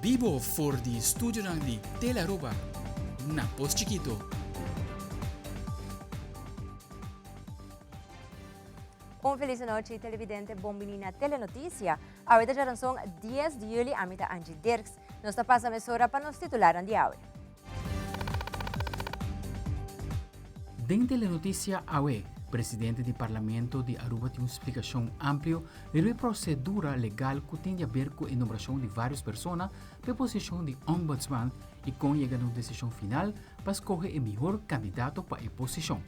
bibo for di studionan di Telearuba na Pos Chikito. Un feliz nochi televidente, bon bini na Telenoticia. Awe ta djaranson 10 di juli, ami ta Angie Dirks. Nos ta pasa mesora pa nos titularnan di awe. Den Telenoticia awe, presidente di Parlamento di Aruba tin un splicacion amplio riba e procedura legal cu tin di haber cu e nombracion di varios persona pa e posicion di Ombudsman y con yega na un decision final pa scoge e mihor candidato pa e posicion.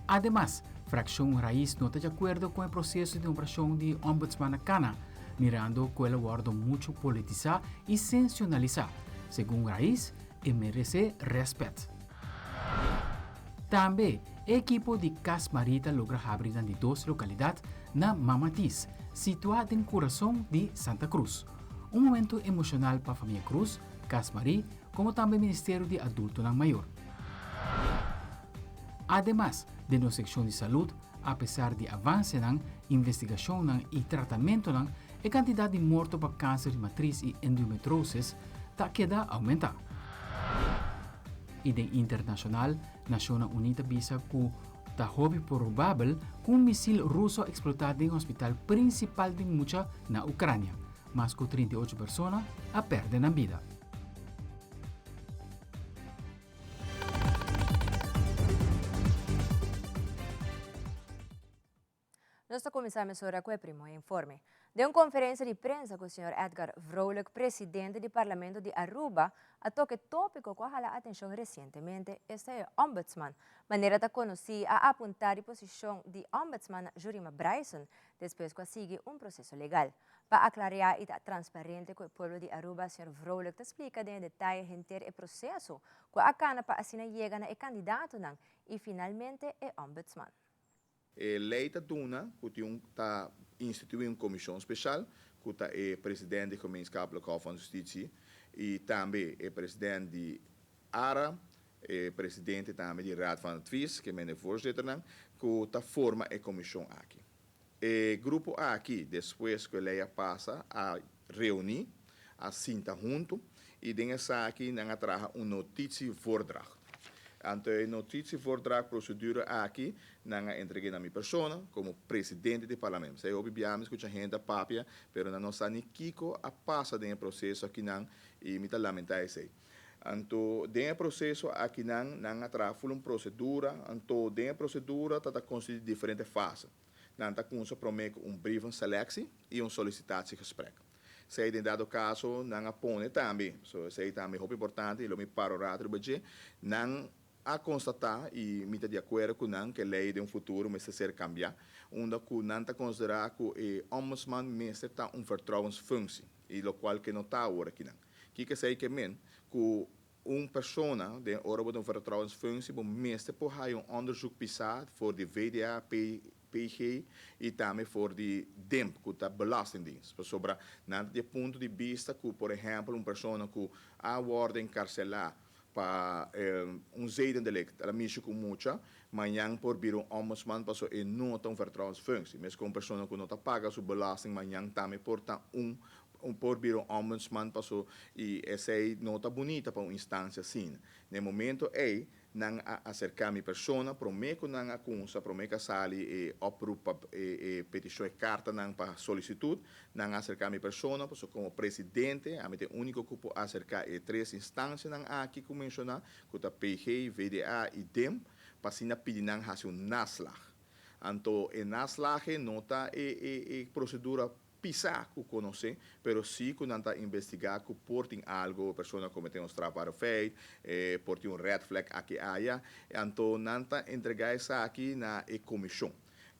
Ademas, fraccion Raiz no ta di acuerdo con e proceso di nombracion di Ombudsman na Cana, mirando cu el a wordo mucho politisa y sensionalisa. Segun Raiz, e merece respet. Tambe, e ekipo di Cas Marie ta logra habri nan di dos localidad na Mamatis, situa den curason di Santa Cruz. Un momento emocional pa famia Cruz, Cas Marie, como tambe Ministerio di Adultonan Mayor. Ademas, den nos seccion di salud, apesar di avancenan, investigacionnan y tratamentonan, e cantidad di morto pa cancer di matriz y endometrosis ta keda aumenta. Y den internacional, Nacionnan Uni ta bisa cu ta hopi probabel cu un misil ruso a explota den hospital principal di mucha na Ucrania. Mas cu 38 persona a perde nan bida. Nos ta kuminsá mesora ku e primo informe. Den un konferensia di prensa ku señor Edgar Vrolijk, presidente di Parlamento di Aruba, a toka e tópiko ku a hala atenshon resientemente, esta e Ombudsman. Manera ta konosí, a apuntá di posishon di Ombudsman na Jurima Bryson, despues ku a sigui un proseso legal. Pa aklariá i ta transparente ku e pueblo di Aruba, señor Vrolijk ta splika den e detaye henter e proseso ku a kana pa asina yega na e kandidatonan i finalmente e Ombudsman. E lei ta duna ku tin un ta instituí un komishon speshal ku ta e president di Gemeenschappelijk Hof van Justitie i tambe e president di ara, e presidente tambe di Raad van Advies, ke men e voorzitternan, ku ta forma e komishon aki. E grupo aki, despues ku e lei a pasa, a reuní, a sinta huntu i den esaki nan a traha un notitievoordracht. Anto e notitievoordracht procedure aki nan a entreg'é na mi persona komo presidente di parlamento. Esei hopi bia mi skucha hende a papia, pero nan no sa ni kiko a pasa den e proseso akinan i mi ta lamentá esei. Anto den e proseso akinan nan a traha ful un procedura, anto den e procedura ta ta consisti di diferente fase. Nan ta kunsa promé ku un brievenselectie i un sollicitatiegesprek. Esei den dado kaso nan a pone tambe, so esei tambe hopi importante i lo mi para un rato riba dje, nan a konstatá i mi ta di akuerdo ku nan ku e lei den futuro mester ser kambiá, unda ku nan ta konsiderá ku e ombudsman mester ta un vertrouwensfunctie i lokual ke no ta awor akinan. Kiko esei ke men? Ku Un persona den ora bo ta un vertrouwensfunctie bo mester por haya un onderzoek pisá for di VDA, PG y tambe for di DIMP cu ta Belastingdienst. Pasobra nan ta di e punto di bista cu por ehempel un persona cu a wordo encarcelá pa un zedendelict, el a mishi cu mucha, mañan por bira un ombudsman paso e no ta un vertrouwensfunctie. Mescos un persona cu no ta paga su belasting mañan tambe por ta un Un por bira un ombudsman paso y esey no ta bunita pa un instancia asina. Na e momento ey nan a acerca mi persona prome cu nan a cunsa, prome cu a sali e oproep pa e peticion, e cartanan pa solicitud, nan a acerca mi persona paso como presidente ami ta e unico cu por acerca e tres instancianan aki cu menciona cu ta PG, VDA y DIM pa asina pidi nan haci un naslag. Anto e naslage no ta e procedura Pisá ku konosé, pero sí ku nan ta investigá ku por tin algu, persona kometé un strafbare feit, e por tin un red flag aki aya, anto nan ta entregá esaki na e komishon.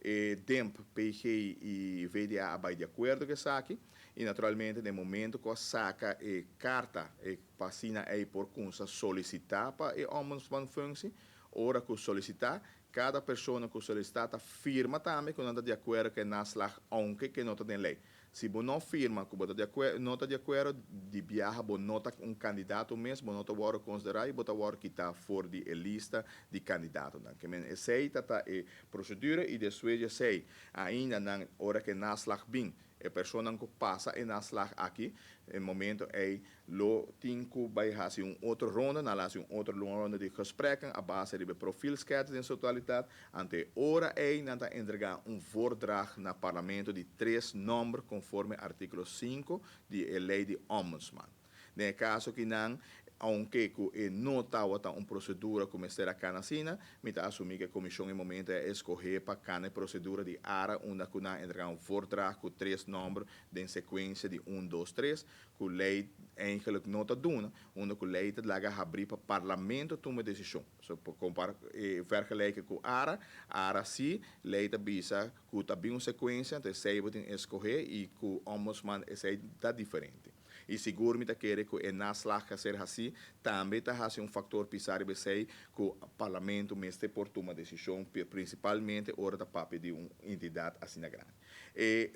E DEMP, PG i VDA a bai di akuerdo ku esaki i naturalmente den momento ku a saka e karta e pa asina ei por kumsa solisitá pa e ombudsmanfunctie, ora ku solisitá Kada persona ku solisitá ta firma tambe ku nan ta di akuerdo ku e naslag ounke ku e no ta den lei. Si bo no firma ku bo ta di no ta di akuerdo, di biaha bo no ta un kandidato mes, bo no ta wòrdu konsiderá i bo ta wòrdu kitá for di e lista di kandidatonan. Ke men esei ta ta e prosedura i despues di esei ainda nan ora ku e naslag bin. E personanan ku pasa e naslag aki, e momento ei lo tin ku bai hasi un otro ronda, nan lo hasi un otro ronda di gesprekken a base riba e profielschets den su totalitat, anto e ora ei nan ta entregá un voordracht na Parlamento di tres nòmber konforme artíkulo sinku di e lei di Ombudsman. Den e kaso ki nan, ounke ku e no tabata un prosedura ku mester a kana asina, mi ta asumí ku e komishon e momento ei a eskohé pa kana e prosedura di ara unda ku nan a entregá un voordracht ku tres nòmber den sekuensia di un, dos, tres, ku lei eigenlijk no ta duna, unda ku lei ta laga habrí pa Parlamento tuma e desishon. So por kompara e vergelijken ku ara, ara si lei ta bisa ku ta bin un sekuensia, anto esei bo tin eskohé i ku Ombudsman esei ta diferente. I sigur mi ta kere ku e naslag a ser hasí tambe ta hasi un faktor pisá riba esei ku Parlamento mester por tuma desishon, prinsipalmente ora ta papia di un entidat asina grandi. E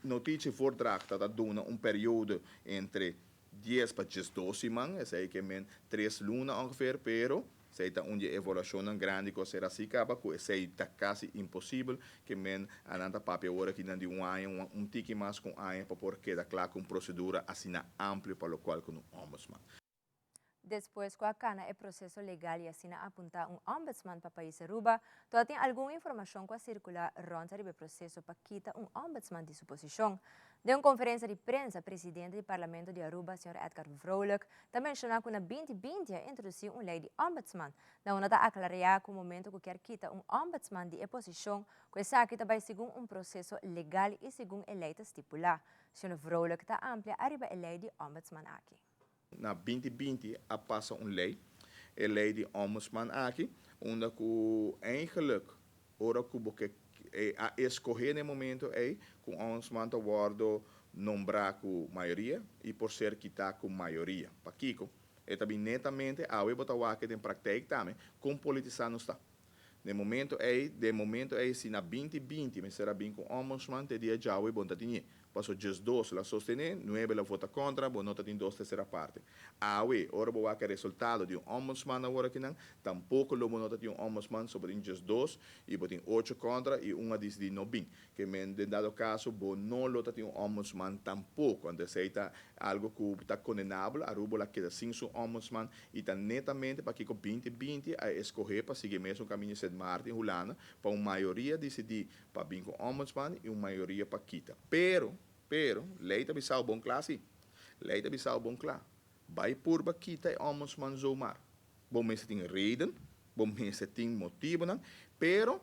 notitie voordracht ta duna un periodo entre dies pa 12 siman, esei ke men 3 luna ongeveer, pero esei ta un di e evaluashonnan grandi ku a ser hasí kaba, ku esei ta kasi imposibel, ke men a nan ta papia awor aki nan di un aña, un tiki mas ku un aña pa por keda kla ku un prosedura asina amplio pa lokual ku un ombudsman. Despues ku a kana e proseso legal i asina apuntá un ombudsman pa pais Aruba, tabata tin algun informashon ku a sirkulá rònt riba e proseso pa kita un ombudsman di su posishon. Den un konferensia di prensa, presidente di Parlamento di Aruba, señor Edgar Vrolijk, ta menshoná ku na 2020 a introdusí un lei di ombudsman, na unda ta aklareá ku momento ku kier kita un ombudsman di e posishon, ku esaki ta bai segun un proseso legal i segun e lei ta stipulá. Señor Vrolijk ta amplia ariba e lei di ombudsman aki. Na 2020 a pasa un lei, e lei di ombudsman aki, unda ku eigenlijk ora ku bo ke a eskohé na e momento ei ku un ombudsman ta wòrdu nombrá ku mayoria i por ser kitá ku mayoria. Pakiko? E ta bin netamente awe bo ta wak den praktijk tambe kon politisá nos ta. Den momento ei, den momento ei si na 2020 mester a bin ku ombudsman te dia djawe bo no ta tin e. Paso 12 la sostené, nuebe la vota kontra, bo no ta tin dos tersera parte. Awe, ora bo wak e resultado di un ombudsman awor akinan, tampoko lo bo no ta tin un ombudsman, so bo tin 12 i bo tin ocho kontra i un a disidí no bin. Ke men den dado kaso bo no lo ta tin un ombudsman tampoko. Anto esei ta algo ku ta kondenabel, Aruba lo a keda sin su ombudsman i ta netamente pakiko 2020 a eskohé pa sigui e mesun kaminda Sint Maarten i Hulanda pa un mayoria disidí pa bin ku ombudsman i un mayoria pa kita. Pero, pero, lei ta bisao bon kla si. Lei ta bisao bon kla. Bai purba kita e ombudsman zomaar. Bo mester tin reden, bo mester tin motibonan, pero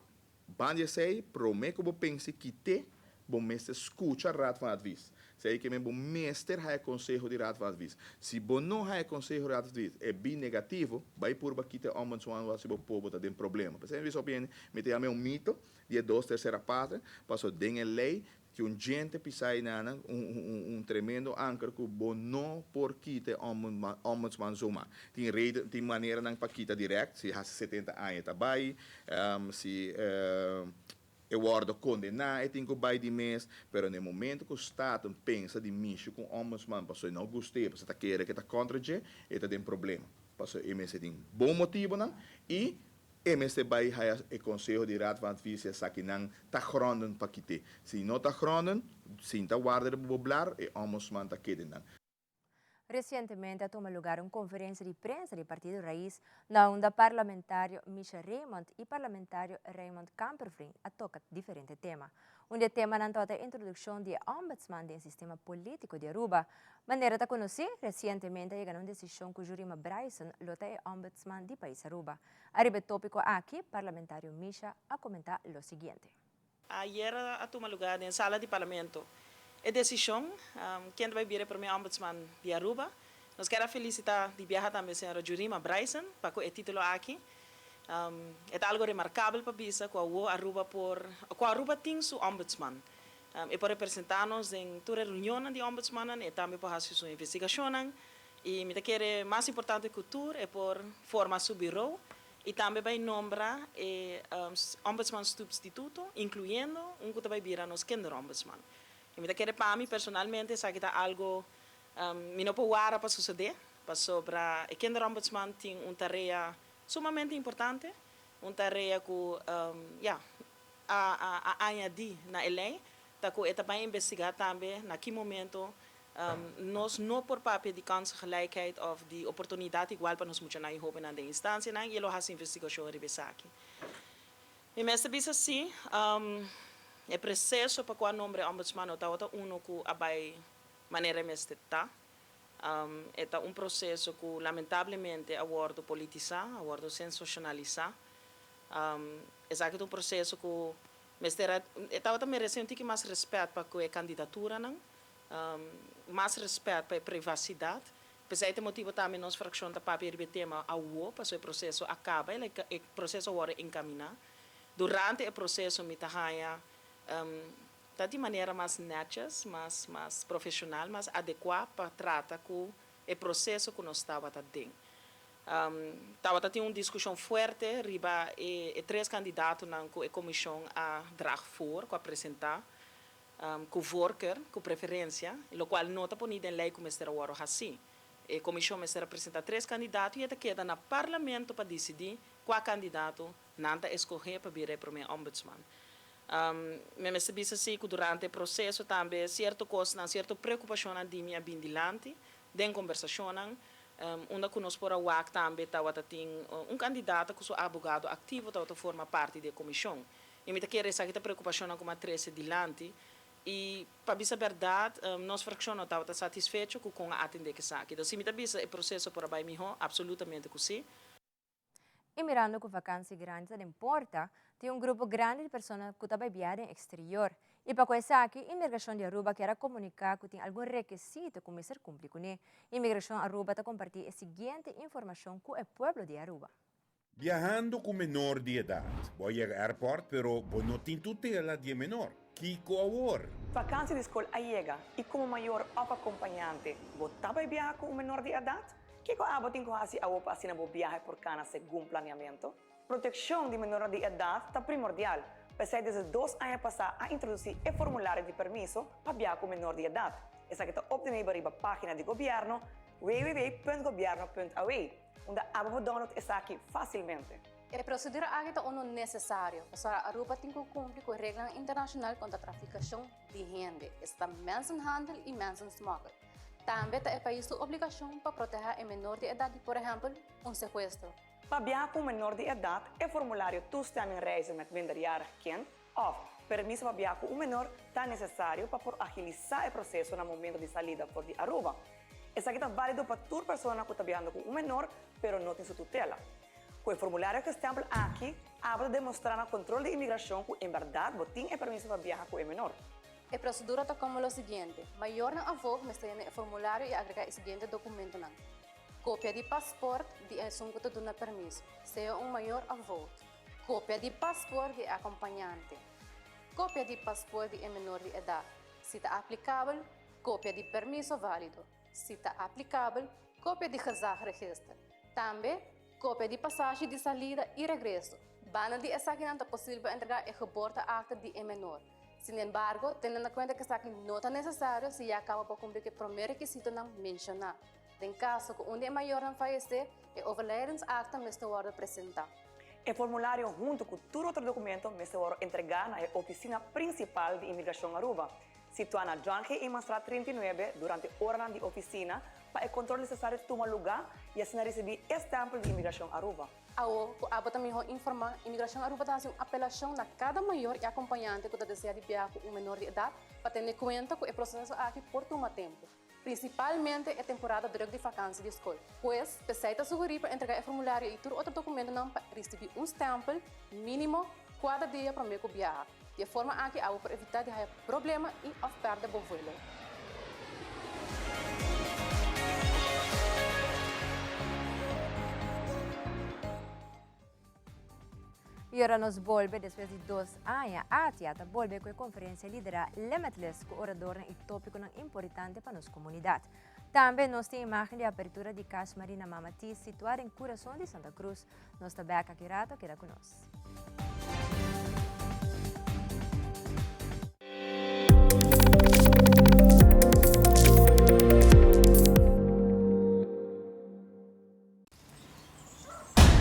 ban di esei prome ku bo pensa kit'é, bo mester skucha Raad van Advies. Esei ke men bo mester haya konseho di Raad van Advies. Si bo no haya konseho di Raad van Advies, e bin negativo, bai purba kita e ombudsman wak si bo por bo ta den problema. P'esei mi bisa hopi hende, mi ta yama e un mito di e dos tersera parte, paso den e lei tin un djente pisá einan, un tremendo anker ku bo no por kita e ombudsman zomaar. Tin reden, tin maneranan pa kita dirèkt, si hasi 70 aña ta bai, si e wòrdu kondená e tin ku bai di mes, pero na e momento ku Staten pensa di mishi ku un ombudsman pasobra e no gust'é, pasobra e ta kere ku e ta kontra dje, e ta den problema. Pasobra e mester tin bon motibonan i e mester bai haya e konseho di Raad van Advies si esakinan ta gronden pa kit'é. Si no ta gronden, sin ta warda riba bo blar, e ombudsman ta kede nan. Recientemente a tuma lugar un conferencia di prensa di Partido Raiz na unda parlamentario Misha Raymond y parlamentario Raymond Kamperveen a toca diferente tema. Un di e temanan tabata e introduccion di e ombudsman den sistema politico di Aruba. Manera ta conoci, recientemente a yega na un decision cu Jurima Bryson lo ta e ombudsman di pais Aruba. Ariba e topico aki, parlamentario Misha a comenta lo siguiente. Ayera a tuma lugar den sala di Parlamento e decision ken ta bay bira e prome Ombudsman di Aruba. Nos kier a felicita di biaha tambe señora Jurima Bryson pa cu e titulo aki. E ta algo remarcabel pa bisa cu awo Aruba por, cu Aruba tin su Ombudsman. E por representa nos den tur e reunionnan di Ombudsmannan, e tambe por haci su investigacionnan y mi ta kere mas importante cu tur e por forma su bureau I tambe bai nombra e ombudsman stubstituto, incluyendo un cu ta bai bira nos kinderombudsman. I mi ta kere pa mi personalmente esaki ta algo mi no por wara pa sucede, pasobra e kinderombudsman tin un tarea sumamente importante, un tarea cu ya a a añadi na e ley. ta ku e ta bai investigá tambe na ki momento nos no por papia di kansengelijkheid òf di oportunidat igual pa nos muchanan i hóbennan den instansianan i e lo hasi investigashon riba esaki. Mi mester bisa si, e proseso pa kua nombre ombudsman no tabata uno ku a bai manera e mester ta. E ta un proseso ku lamentablemente a wòrdu politisá, a wòrdu sensacionalisá. Esaki ta un proseso ku mester a, e tabata meresé un tiki mas rèspèt pa ku e kandidaturanan, mas rèspèt pa e privasidat. P'esei ta e motibu tambe nos frakshon ta papia riba e tema awo, pasobra e proseso a kaba, e proseso a wòrdu enkaminá. Durante e proseso mi ta haña Ta di manera mas netjes, mas mas profesional, mas adecua pa trata cu e proceso cu nos tabata den. Tabata tin un discusion fuerte riba e e tres candidatonan cu e comision a draag voor, cu a presenta, cu voorkeur, cu preferencia, locual no ta poni den ley cu mester a worde haci. E comision mester a presenta tres candidato y e ta keda na Parlamento pa dicidi cua candidato Nan ta escoge pa bira e prome ombudsman. Mi mester bisa si cu durante e proceso tambe cierto cosnan, cierto preocupacionnan di mi a bin dilanti den conversacionnan, unda cu nos por a wak tambe tawata tin un candidata cu su abogado activo tawata forma parti di e comision. Y mi ta kere esaki ta preocupacionnan cu mi a trece dilanti y pa bisa berdad nos fraccion no tawata satisfecho cu con a atende cu esaki. Entonces si mi ta bisa e proceso por a bay miho, absolutamente cu si. I mirando ku vakansi grandi ta den porta, tin un grupo grandi di persona ku ta bai biaha den eksterior. I pa ku esaki, Inmigrashon di Aruba kier a komuniká ku tin algun rekisito ku mester kumpli kuné. Inmigrashon Aruba ta kompartí e siguiente informashon ku e pueblo di Aruba. Biahando ku menor di edat. Bo a yega airport pero bo no tin tutela di e menor. Kiko awor? Vakansi di skol a yega i komo mayor òf akompañante bo ta bai biaha ku un menor di edat? Kiko abo tin ku hasi awo pa asina bo biahe por kana segun planeamentu? Protekshon di menornan di edat ta primordial, p'esei desde dos aña pasá a introdusí e formulario di permiso pa biaha ku menor di edat. Esaki ta optenibel riba página di gobièrnu www.gobierno.aw, unda abo por download esaki fásilmente. E prosedura aki ta unu nesesario, pasobra Aruba tin ku kumpli ku reglanan internashonal kontra trafikashon di hende, esta mensenhandel i mensensmokkel. Tambe ta e pais su obligashon pa protehá e menor di edat di, por ehèmpel, un sekuestro. Pa biaha ku un menor di edat, e formulario Toestemming reizen met minderjarig kind òf Permiso pa biaha ku un menor ta nesesario pa por agilisá e proseso na momento di salida for di Aruba. Esaki ta válido pa tur persona ku ta biahando ku un menor pero no tin su tutela. Ku e formulario gestèmpel aki, abo ta demostrá na kontrol di imigrashon ku en bèrdat bo tin e permiso pa biaha ku e menor. E procedura ta como lo siguiente, Mayornan avoc mester yena e formulario y agrega e siguiente documentonan, Copia di paspoort di esun cu ta duna permiso, sea un mayor of voogd, Copia di paspoort di e acompañante, Copia di paspoort di e menor di edad, si ta aplicabel, Copia di permiso valido, si ta aplicabel, Copia di gezagregister. Tambe, copia di pasashi di salida y regreso. Banda di esakinan ta posibel pa entrega e geboorteakte di e menor. Sinembargo, tene na kuenta ku esaki no ta nesesario si ya kaba bo kumpli ku e promé rekisitonan menshoná. Den kaso ku un di e mayornan fayesé, e overlijdensakte mester wòrdu presentá. E formulario huntu ku tur otro dokumento mester wòrdu entregá na e ofisina prinsipal di Imigrashon Aruba, situá na John G. Emanstraat 39, durante oranan di ofisina pa e kontrol nesesario tuma lugá i asina risibí e stèmpel di Imigrashon Aruba. Awo ku abo ta mihó informá, Imigrashon Aruba ta hasi un apelashon na kada mayor i akompañante ku ta desea di biaha ku un menor di edat pa tene kuenta ku e proseso aki por tuma tempu, prinsipalmente e temporada drùk di fakansi di skol. Pues, p'esei ta sugerí pa entregá e formulario i tur otro dokumentonan pa risibí un stèmpel mínimo kuater dia promé ku biaha. Di e forma aki abo por evitá di haya problema i òf pèrdè bo vuelo. I ora nos bolbe despues di dos aña, ATIA ta bolbe ku e konferensia liderá Limitless ku oradornan i tópikonan importante pa nos komunidat. Tambe nos tin imágen di apertura di Cas Marina Mama Tis situá den kurason di Santa Cruz. Nos ta bèk aki rato, keda ku nos.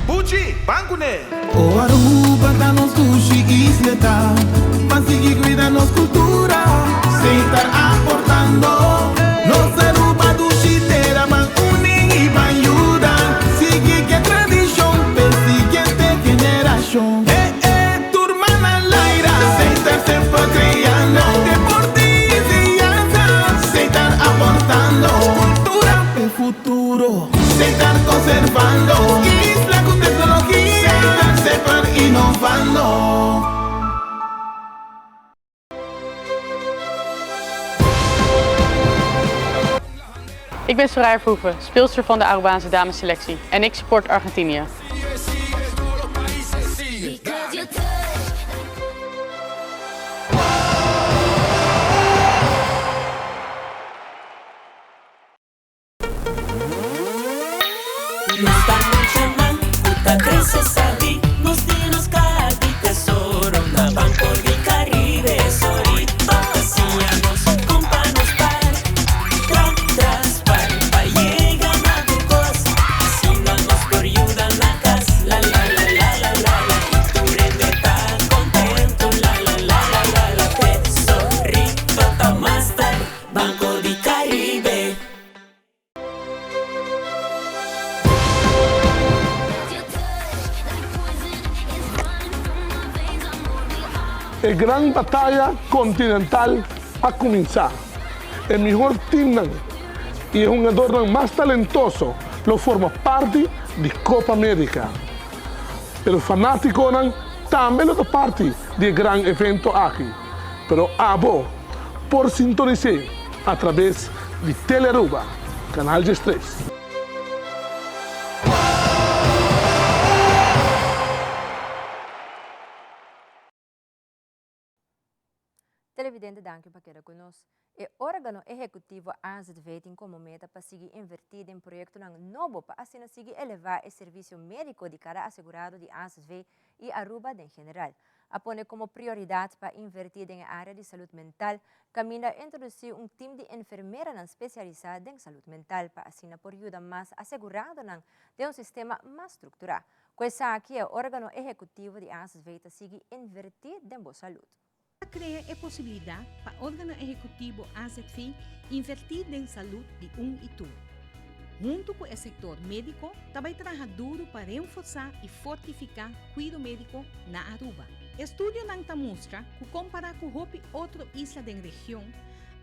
Buchi, ban kuné! O Aruba ta nos dushi isleta, ban sigui cuida. na nos cultura, Setar aportando. Nos Aruba dushi tera ban uni y ban yuda, sigui cu e tradicion p'e siguiente generacion. Eh eh, tur man na laira, Setar semper creando. Deporte y enseñanza, Setar aportando. Cultura p'e futuro, Setar conservando. Isla cu tecnologia, Setar semper innovando. Ik ben Soraya Verhoeven, speelster van de Arubaanse damesselectie en ik support Argentinië. Nos ta muchanan ku ta krese sabí. Nos tin nos kaha di tesoro na Banco di Caribe. Sorry pa siña nos kon pa nos par. Tra tras par pa yega na tur kos. Asina nos por yuda na kas. La la la la la la la i tur hende ta kontentu. La la la la la la tesorito ta master. Banco di Caribe. E gran bataya continental a cuminsa. E mihor teamnan y e hungadornan mas talentoso lo forma parti di Copa America. Pero fanaticonan tambe lo ta parti di e gran evento aki. Pero abo por sintonis'é a traves di Telearuba, Canal 13. Televidente danki pa keda ku nos. E órgano ehekutivo AZV tin komo meta pa sigui invertí den proyektonan nobo pa asina sigui elevá e servisio médiko di kada asegurado di AZV i Aruba den general. A pone komo prioridat pa invertí den e área di salud mental, kaminda a introdusí un tim di enfermeranan spesialisá den salud mental pa asina por yuda mas aseguradonan den un sistema mas strukturá. Ku esaki e órgano ehekutivo di AZV ta sigui invertí den bo salud. Ta krea e posibilidat pa órgano ehekutivo AZV invertí den salud di un i tur. Huntu ku e sektor médiko ta bai traha duru pa renforsá i fortifiká kuido médiko na Aruba. Estudionan ta mustra ku kompará ku hopi otro isla den region,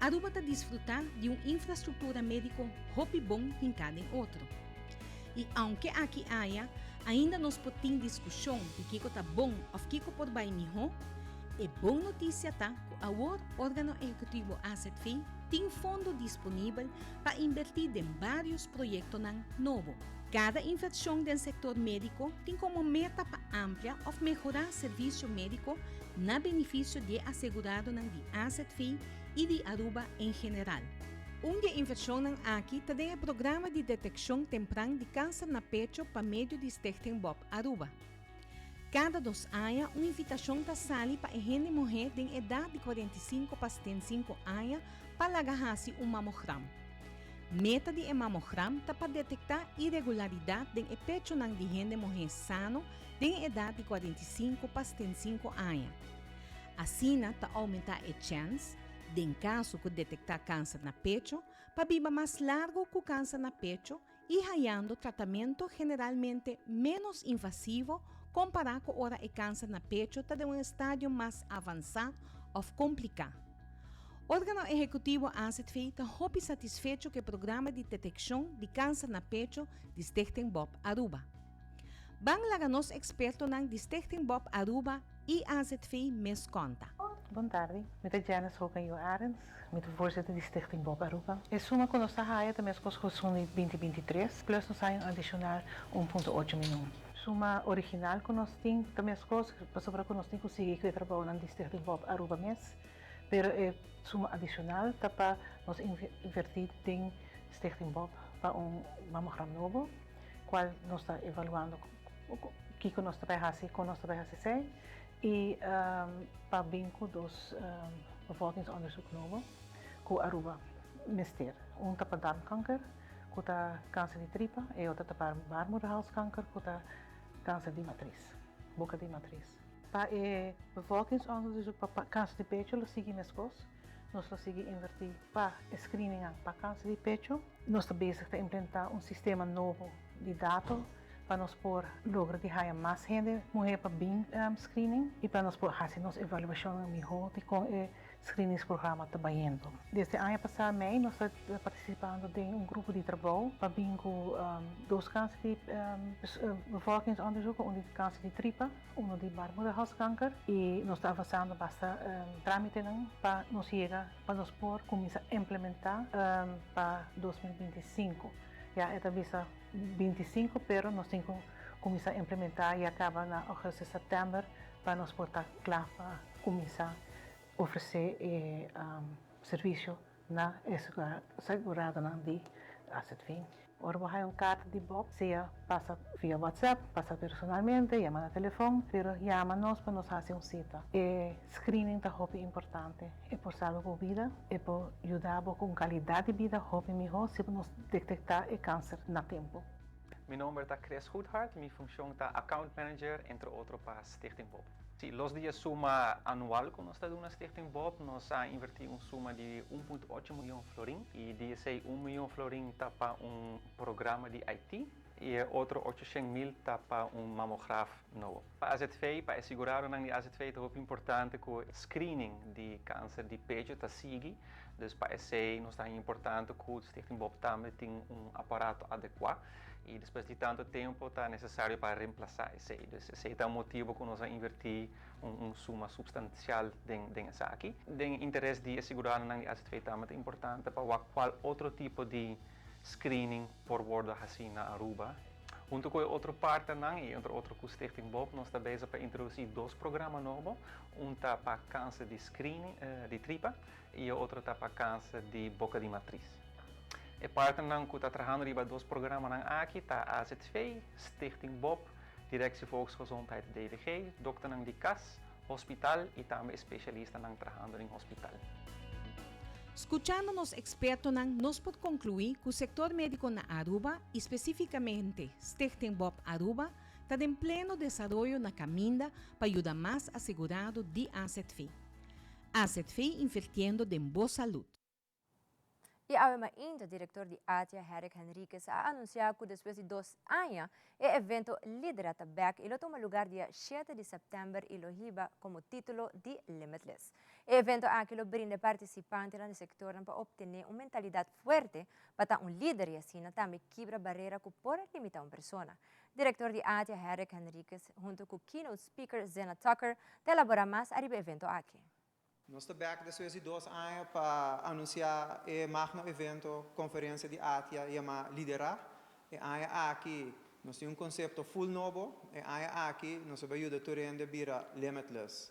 Aruba ta disfrutá di un infrastruktura médiko hopi bon hinká den otro. I aunke aki aya ainda nos por tin diskushon di kiko ta bon òf kiko por bai mihó, e bon notisia ta ku awor Órgano Ehekutivo AZV tin fondo disponibel pa inbertí den vários proyektonan nobo. Kada invershon den sektor médiko tin komo meta pa amplia òf mehorá servisio médiko na benifisio di e aseguradonan di AZV i di Aruba en general. Un di e invershonnan aki ta den e programa di detekshon tempran di kanser na pecho pa medio di Stichting Bob Aruba. Kada dos aña un invitashon ta sali pa e hende muhé den edat di 45 pa 75 aña pa laga hasi un mamogram. Meta di e mamogram ta pa detektá iregularidat den e pechonan di hende muhé sano den e edat di 45 pa 75 aña. Asina ta oumentá e chèns, Den kaso ku detektá kanser na pecho, pa biba mas largu ku kanser na pecho i hayando tratamentu generalmente ménos invasivo kompará ku ora e kanser na pecho ta den un estadio mas avansá òf kompliká. Órgano Ehekutivo AZV ta hopi satisfecho ku e programa di detekshon di kanser na pecho di Stichting Bob Aruba. Ban laga nos ekspertonan di Stichting Bob Aruba i AZV mes konta. Bon tardi, mi ta Janice Hogan Yu Arends, mi ta voorzitter di Stichting Bob Aruba. E suma ku nos ta haya ta meskos ku esun di binti binti tres, plus nos haya un adishonal un punto ocho mion. Suma original ku nos tin ta meskos, pasobra ku nos tin ku sigui ku e trabounan di Stichting Bob Aruba mes, pero e suma adishonal ta pa nos inverti den Stichting Bob pa un mamogram nobo, kual nos ta evaluando kiko nos ta bai hasi, kon nos ta bai hasi esei i pa bin ku dos bevolkingsonderzoek nobo ku Aruba mester. Un ta pa darmkanker ku ta kanser di tripa i e otro ta pa baarmoederhalskanker ku ta kanser di matris, boka di matris. Pa e bevolkingsonderzoek pa kanser di pecho lo sigui meskos. Nos lo sigui invertí pa e screeningnan pa kanser di pecho. Nos ta bezig ta implementá un sistema nobo di dato pa nos por logra di haya mas hende muhé pa bin screening i pa nos por hasi nos evaluashonnan mihó di kon e screeningsprogramma ta bayendo. Desde aña pasá mei nos ta partisipando den un grupo di trabou pa bin ku dos kanser di bevolkingsonderzoek, un di kanser di tripa, uno di baarmoederhalskanker i nos ta avansando basta trámitenan pa nos yega pa nos por kuminsá implementá pa 2025. Ya e ta bisa 25 pero nos tin ku kuminsá implementá ya kaba na augustus, sèptèmber pa nos por ta kla pa kuminsá ofresé e servisio na e aseguradonan di AZV. Ora bo haya un karta di Bob, sea pasa via WhatsApp, pasa personalmente, yama na telefon, pero yama nos pa nos hasi un sita. E screening ta hopi importante. E por salba bo bida, e por yuda bo ku un kalidat di bida hopi mihó si nos detektá e kanser na tempu. Mi nomber ta Chris Goedhart, mi funcion ta Account Manager, entre otro pa Stichting Bob. Si, los di e suma anual cu nos ta duna Stichting Bob, nos a inverti un suma di 1.8 miyon florin y di esey un miyon florin ta pa un programa di IT y e otro 800 mil ta pa un mamograaf nobo. Pa AZV, pa e seguradonan di AZV ta hopi importante cu screening di cancer di pecho ta sigui, dus pa esey nos ta importante cu Stichting Bob tambe tin un aparato adecua y despues di tanto tempo ta necesario pa reemplasa esey. Dus esey ta un motibo cu nos a inverti un suma substancial den esaki. Den interes di aseguradonan di AZV tambe ta importante pa cual otro tipo di screening por wordo haci na Aruba. Hunto cu otro partnernan y entre otro cu Stichting Bob, nos ta bezig pa introduci dos programa nobo. Un ta pa cancer di screening di tripa y otro ta pa cancer di boca di matriz. E partnernan cu ta trahando riba dos programanan aki ta AZV, Stichting Bob, Directie Volksgezondheid DVG, dokternan di cas, hospital y tambe specialistanan trahando den hospital. Scuchando nos expertonan, nos por conclui cu e sector medico na Aruba y specificamente Stichting Bob Aruba ta den pleno desaroyo na caminda pa yuda mas asegurado di AZV. AZV, invirtiendo den bo salud. Y awe mainta, director di ATIA, Herrick Henriquez, a anuncia cu despues di 2 aña, e evento Lidera ta back y lo tuma luga dia 7 di september y lo hiba como titulo di Limitless. E evento aki lo brinda participantenan den sector pa obtene un mentalidad fuerte pa ta un lider y asina tambe kibra barera cu por limita un persona. Director di ATIA, Herrick Henriquez, hunto cu keynote speaker Zena Tucker, ta elabora mas riba e evento aki. Nos ta back despues di 2 aña pa anuncia e magno evento, conferencia di ATIA, yama Lidera. E aña aki, nos tin un concepto full nobo, e aña aki nos ta bay yuda tur hende bira limitless.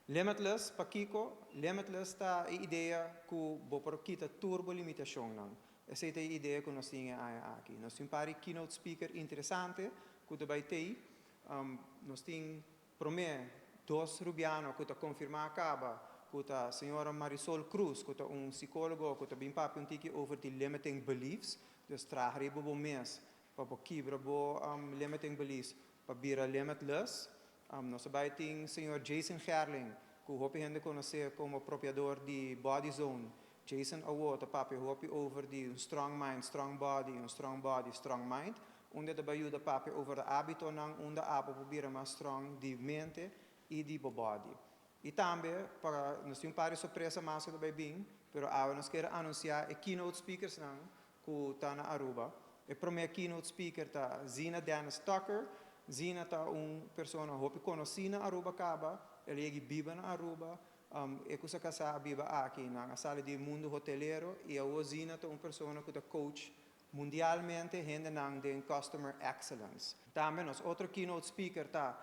Limitless, pakico, limitless ta e idea cu bo por kita tur bo limitacionnan. Esey ta e idea cu nos tin e aña aki. Nos tin par keynote speaker interesante cu ta bay tin. Nos tin prome dos rubiano cu ta confirma caba, cu ta señora Marisol Cruz, cu ta un psicologo, cu ta bin papia un tiki over di limiting beliefs, dus traha riba bo mes, pa bo kibra bo limiting beliefs, pa bira limitless. Nos tambe tin señor Jason Gerling, cu hopi hende conoce como propiedad di Body Zone. Jason awo ta papia hopi over di un strong mind, strong body, un strong body, strong mind. Unda ta yuda papia over habitonan, unda abo por bira mas strong di mente y di body. Y tambe, pa nos tin un par di sorpresa mas cu bay bin, pero awe nos kier anuncia e keynote speakers nan cu ta na Aruba. E prome keynote speaker ta Zina Dennis Tucker. Zina ta un persona hopi conoci na Aruba caba, el a biba na Aruba, e cu su casa a biba aki, nan a sali di mundo hotelero y e Zina ta un persona cu ta coach mundialmente hendenan den customer excellence. Tambe nos otro keynote speaker ta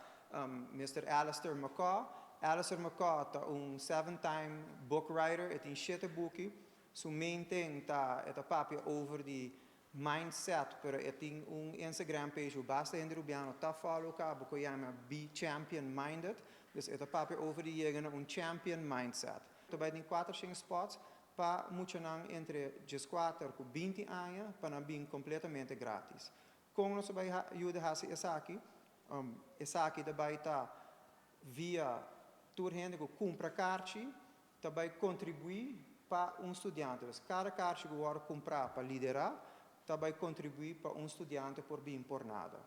Mr. Alistair McCaw. Alistair McCaw ta un seven-time book writer, e tin shete buki. Su main thing ta e ta papia over di mindset, pero e tin un Instagram page cu basta hende rubiano ta follow caba cu yama Be Champion Minded. Dus e ta papia over di yega na un champion mindset. Tambe tin 400 spots pa muchanan entre 14 y 20 aña pa nan bin completamente gratis. Con nos ta bay yuda haci esaki? Esaki tambe ta via tur hende ku kumpra karchi ta bai kontribuí pa un studiante. Pues kada karchi ku wòrdu kumprá pa Liderá ta bai kontribuí pa un studiante por bin por nada.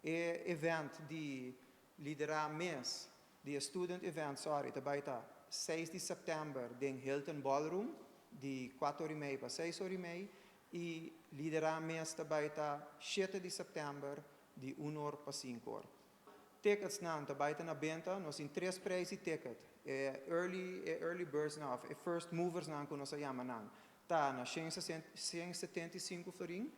E event di Liderá mes, di e student event, sorry, ta bai ta seis di sèptèmber den Hilton Ballroom di kuater ora i mei pa seis ora i mei i Liderá mes ta bai ta shete di sèptèmber di un or pa sinku or. Tickets nan ta bai ta na benta, nos tin tres prijs di ticket. E early e early birds nan of e first movers nan ku nos a yama nan ta na shen 175 florin,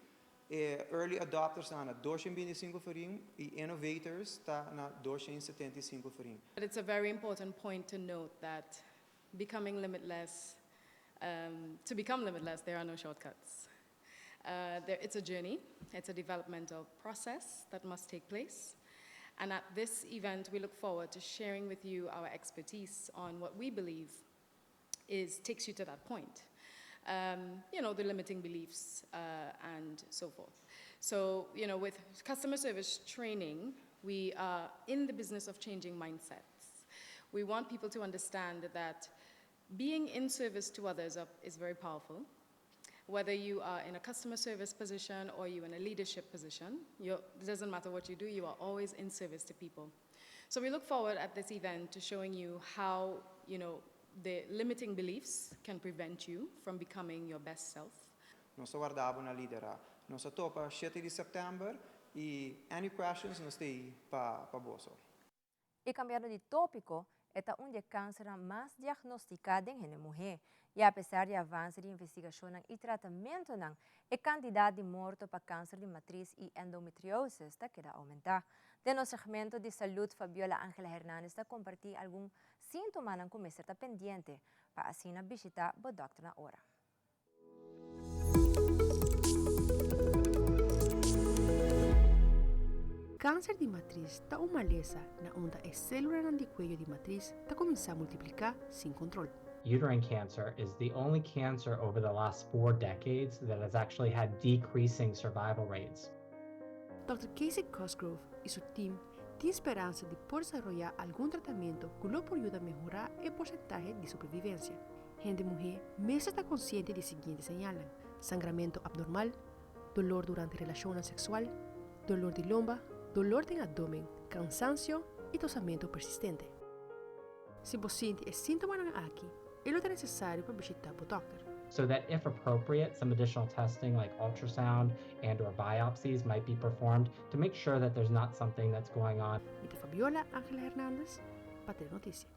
e early adopters nan na 225 florin i innovators ta na 275 florin. But it's a very important point to note that becoming limitless, um, to become limitless, there are no shortcuts. Uh, there, it's a journey, it's a developmental process that must take place. And at this event, we look forward to sharing with you our expertise on what we believe is takes you to that point. Um, you know, the limiting beliefs uh, and so forth. So, you know, with customer service training, we are in the business of changing mindsets. We want people to understand that being in service to others is very powerful. Whether you are in a customer service position or you're in a leadership position, it doesn't matter what you do, you are always in service to people. So we look forward at this event to showing you how, you know, the limiting beliefs can prevent you from becoming your best self. Nos ta warda bo na Lidera. Nos ta topa shete di sèptèmber i any questions nos ta ei pa pa boso. I kambiando di tópiko, e ta un di e kansernan mas diagnostiká den hende muhé. I apesar di avanse di investigashonnan i tratamentunan, e kantidat di morto pa kanser di matris i endometriosis ta keda oumentá. Den nos segmento di salud Fabiola Angela Hernandez ta kompartí algun síntomanan ku mester ta pendiente pa asina bishitá bo dòkter na ora. Kanser di matris ta un malesa na unda e sélulanan di kueyo di matris ta kuminsá multipliká sin kontrol. Uterine cancer is the only cancer over the last four decades that has actually had decreasing survival rates. Dòkter Casey Cosgrove i su tim tin speransa di por desaroyá algun tratamentu ku lo por yuda mehorá e porsentahe di sobrevivensia. Hende muhé mester ta konsiente di e siguiente señalnan, sangramentu abnormal, dolor durante relashonnan seksual, dolor di lomba, dolor den abdomen, kansansio i tosamentu persistente. Si bo sinti e síntomanan aki, e lo ta nesesario pa bishitá bo dòkter. So that if appropriate, some additional testing like ultrasound and or biopsies might be performed to make sure that there's not something that's going on. Mi ta Fabiola Angela Hernandez pa Telenoticia.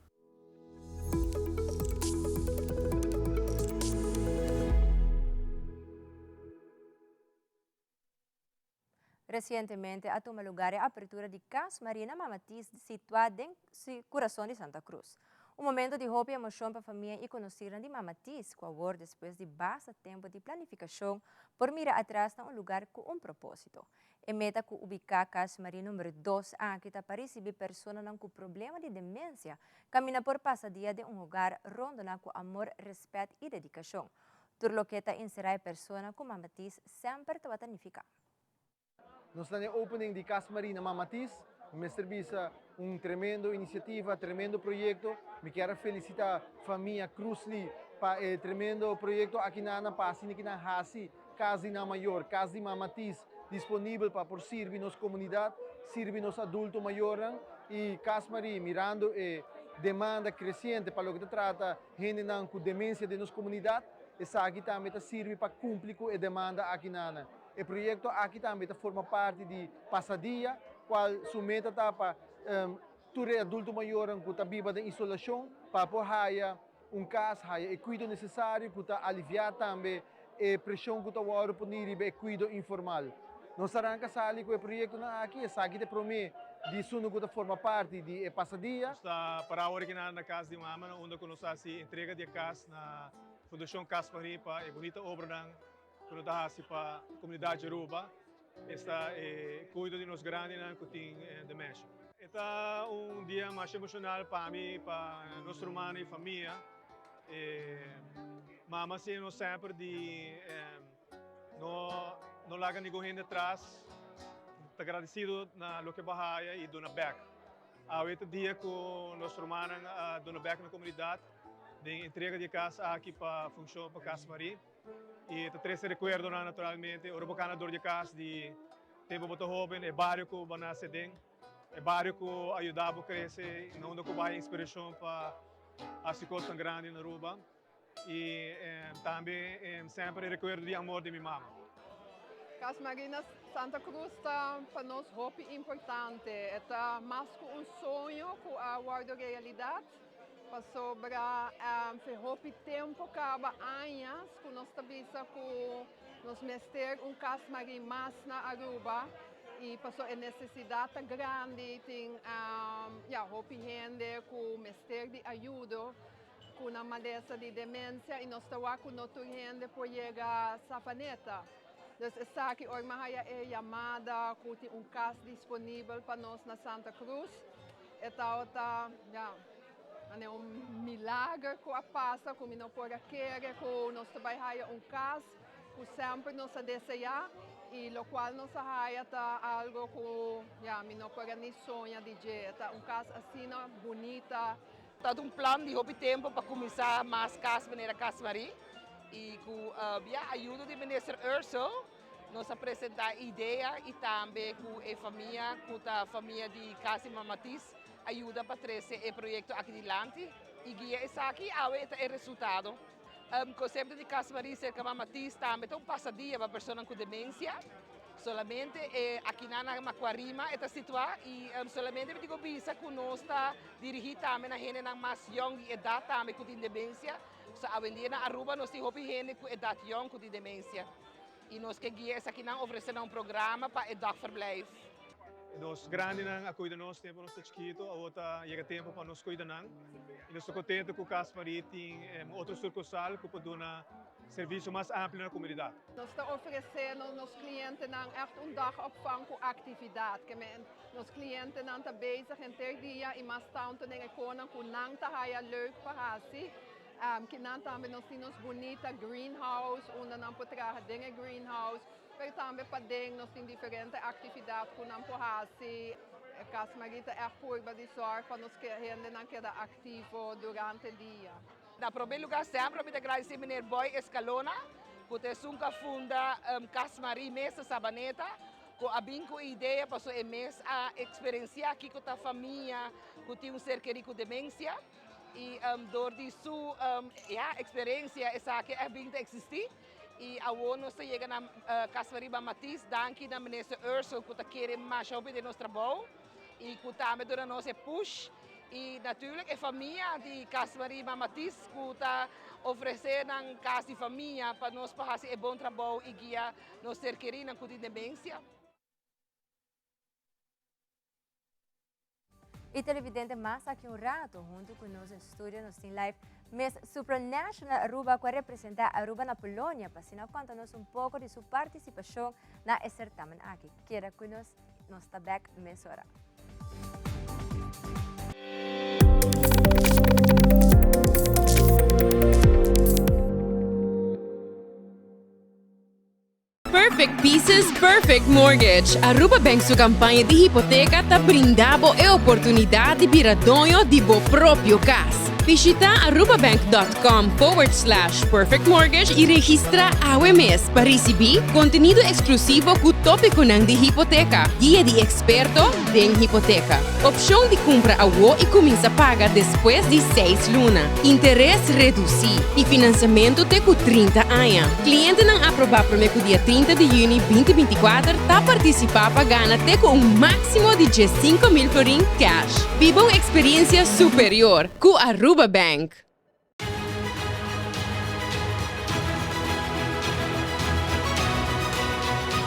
Resientemente a tuma lugar e apertura di Cas Marina Mama Tis situá den kurason di Santa Cruz. Un momento di hopi emoshon pa famia i konosirnan di Mama Tis ku awor despues di basta tempu di planifikashon por mira atras na un lugar ku un propósito. E meta ku ubiká Cas Marie number dos aki ta pa risibí personanan ku problema di demensia kaminda por pasa dia den un hogar rondoná ku amor, rèspèt i dedikashon. Tur loke ta enserá e persona ku Mama Tis semper tabata nifiká. Nos ta na e opening di Cas Marie na Mama Tis. Mi mester bisa un tremendo inisiativa, tremendo proyekto. Mi kier a felisitá famia Cruzli pa e tremendo proyekto aki nan pa asina ki nan hasi Cas di nan mayor, Cas di Mama Tis disponibel pa por sirbi nos comunidad, sirbi nos adulto mayornan y Cas Marie mirando e demanda creciente pa loke ta trata hendenan cu demencia den nos comunidad, esaki tambe ta sirbi pa cumpli cu e demanda aki nan. E proyecto aki tambe ta forma parti di Pasadia, cual su meta ta pa tur e adulto mayornan cu ta biba den isolacion pa por haya Un kas haya e kuido nesesario ku ta aliviá tambe e preshon ku ta wòrdu poní riba e kuido informal. Nos ta ranka sali ku e proyektonan aki, esaki ta e promé di esunnan ku ta forma parti di e pasadia. Nos ta pará awor aki na kas di mama na unda ku nos ta hasi entrega di e kas na Fundashon Kas Marie pa e bunita obranan ku nos ta hasi pa komunidat di Aruba. Esta e kuido di nos grandinan ku tin demensha. E ta un dia masha emoshonal pa mi, pa nos rumannan i famia. E mama a siña nos semper di no no laga ningun hende atras, ta gradisido na loke bo a haya i duna bèk. Awe ta dia ku nos rumannan a duna bek na komunidat den entrega di e kas aki pa Funshon pa Cas Marie. I ta trese rekuerdonan naturalmente ora bo kana dor di e kas di tempu bo ta hoben, e bario ku bo a nase den, e bario ku a yuda bo krese i na unda ku bo haya inspirashon pa hasi kosnan grandi na Aruba. I tambe semper e rekuerdo di amor di mi mama. Cas Marina Santa Cruz ta pa nos hopi importante. E ta mas cu un soño cu a wordo realidad, pasobra fe hopi tempo caba añas cu nos ta bisa cu nos mester un Cas Marie mas na Aruba y paso e necesidad ta grandi, tin ya hopi hende cu mester di ayudo. Ku nan malesa di demensia i nos ta wak ku no tur hende por yega Savaneta. Dus esaki ora mi a haya e yamada ku tin un kas disponibel pa nos na Santa Cruz, e tabata, ya, manera un milager ku a pasa ku mi no por a kere ku nos ta bai haya un kas ku semper nos a deseá i lokual nos a haya ta algo ku, ya, mi no por a ni soña di dje. E ta un kas asina bunita. Ta un plan di hopi tempo pa cuminsa mas cas manera Cas Marie y cu ya ayudo di Minister Ursell nos a presenta idea y tambe cu e famia cu ta famia di Cas di Mama Tis a yuda pa trece e proyecto aki dilanti y guia esaki awe e ta e resultado. Concepto di Cas Marie cerca Mama Tis tambe ta un pasadia pa personanan cu demencia. Solamente e akinan na Macuarima e ta situa y solamente mi tin cu bisa cu nos ta dirigi tambe na hendenan mas yong di edad tambe cu tin demencia. So awendia na Aruba nos tin hopi hende cu edad yong cu tin demencia y nos ke guia esakinan ofrece nan un programa pa e dagverblijf. Nos grandinan a cuida nos tempo nos ta chikito, awor ta yega tempo pa nos cuida nan y nos ta contento cu Cas Marie tin otro sucursal cu por duna servicio mas amplio na comunidad. Nos ta ofresé nos klientenan ègt un dagopvang ku aktividat. Ke men nos klientenan ta bezig henter dia i mas tantu den e konan ku nan ta haya leuk pa hasi. Kinan tambe nos tin nos bunita greenhouse unda nan por traha den e greenhouse, pero tambe paden nos tin diferente aktividat ku nan por hasi. E Cas Marie ta ègt purba di sòrg pa nos hendenan keda aktivo durante dia. Na prome lugar semper mi ta gradeci meneer Boy Escalona cu ta esun cu a funda Cas Marie mes na Sabaneta cu a bin cu e idea pasobra e mes a experiencia kico ta famia cu tin un ser keri cu demencia y door di su ya experiencia esaki a bin ta existi y awor nos ta yega na Cas Marie Ban Matis danki na minister Ursel cu ta kere masha hopi den nos trabou y cu tambe duna nos e push. Y natuurlijk e famia di Cas Marie Mama Tis cu ta ofrece nan cas di famia pa nos por haci e bon trabou y guia nos ser kerinan cu tin demencia. Y televidente mas aki un rato hunto cu nos den studio nos tin live Miss Supranational Aruba cu a representa Aruba na Polonia pa asina conta nos un poco di su participacion na e certamen aki. Keda cu nos. Nos ta bek mesora. Perfect Pieces, Perfect Mortgage. Aruba Bank su campaña di hipoteca ta brinda bo e oportunidad di bira doño di bo propio cas. Bishita arubabank.com forward slash perfectmortgage y registra awe mes pa ricibi contenido exclusivo cu topiconan di hipoteca, guia di experto den hipoteca, opcion di cumpra awo y cuminsa paga despues di seis luna, interes reduci y financiamento te cu 30 aña. Clientenan aproba prome cu dia 30 di juni 2024 ta participa pa gana te cu un maximo di 15,000 florin cash. Biba un experiencia superior cu Aruba Bank.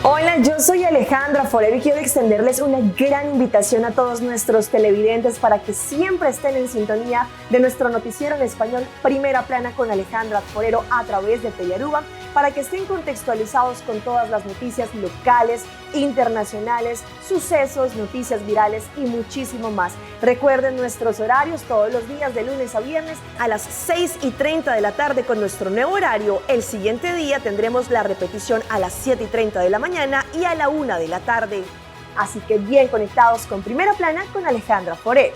Hola, yo soy Alejandra Forero y quiero extenderles una gran invitación a todos nuestros televidentes para que siempre estén en sintonía de nuestro noticiero en español Primera Plana con Alejandra Forero a través de Telearuba para que estén contextualizados con todas las noticias locales, internacionales, sucesos, noticias virales y muchísimo más. Recuerden nuestros horarios todos los días de lunes a viernes a las 6 y 30 de la tarde con nuestro nuevo horario. El siguiente día tendremos la repetición a las 7 y 30 de la mañana y a la 1 de la tarde. Así que bien conectados con Primera Plana con Alejandra Forero.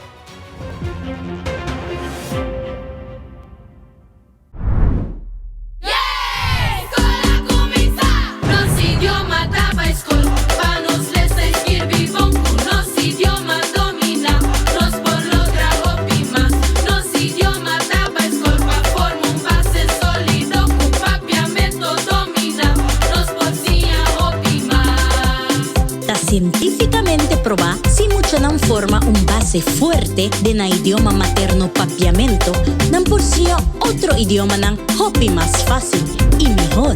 Ta sientífikamente probá si muchanan forma un base fuerte den nan idioma materno Papiamento, nan por siña otro idiomanan hopi mas fásil i mihor.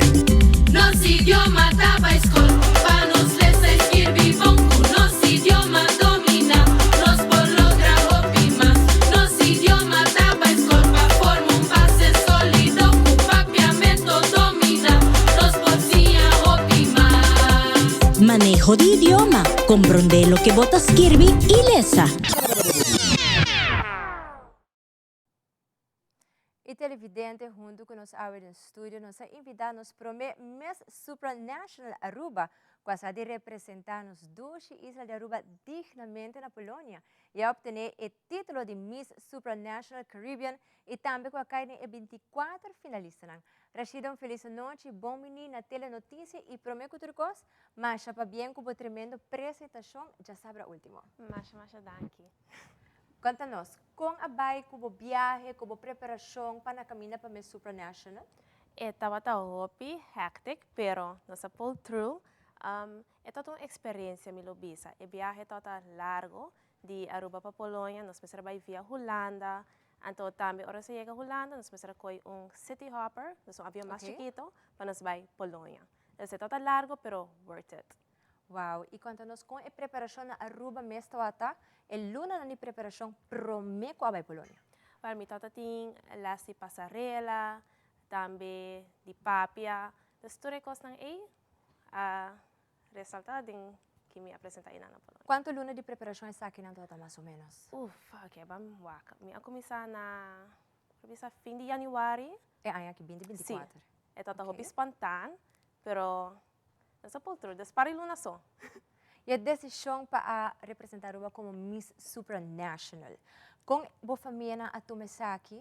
Nos idioma ta bai skol pa nos lesa i skirbi bon ku nos idioma dominá nos por logra hopi mas. Nos idioma ta bai skol pa forma un base sólido ku papiamento dominá nos por siña hopi mas. Maneho di idioma, komprondé loke bo ta skirbi i lesa. E televidente huntu ku nos awe den studio nos a invitá nos promé Miss Supranational Aruba ku a sa di representá nos dushi isla di Aruba dignamente na Polonia i a optené e título di Miss Supranational Caribbean i tambe ku a kai den e bintikuater finalistanan. Rashida un felis anochi, bon bini na Telenotisia i promé ku tur kos, masha pabien ku bo tremendo presentashon djasabra último. Masha masha danki. Konta nos, kon a bai ku bo biahe, ku bo preparashon pa na kaminda pa Miss Supranational? E tabata hopi hectic, pero nos a pull through. E tabata un experiencia mi lo bisa. E biahe tabata largo, di Aruba pa Polonia, nos mester a bai via Hulanda, anto tambe ora nos a yega Hulanda nos mester a koy un city hopper, dus un avion mas chikito, pa nos bai Polonia. Dus e tabata largo, pero worth it. Wow, y conta nos con e preparacion na Aruba mes tawata e lunanan di preparacion prome cu a bay Polonia? Wel, mi tawata tin les di pasarela, tambe di papia, dus tur e cosnan ey a resalta den ki mi a presenta eynan na Polonia. Cuanto luna di preparacion esakinan tawata mas o menos? Uf, ok, ban wak. Mi a cuminsa na, por bisa fin di januari. E aña aki, binti 24? Si, e tawata hopi spontaan, pero Nos a pull through, dus par di luna so. E desishon pa a representa Aruba komo Miss Supranational. Kon bo famianan a tuma esaki?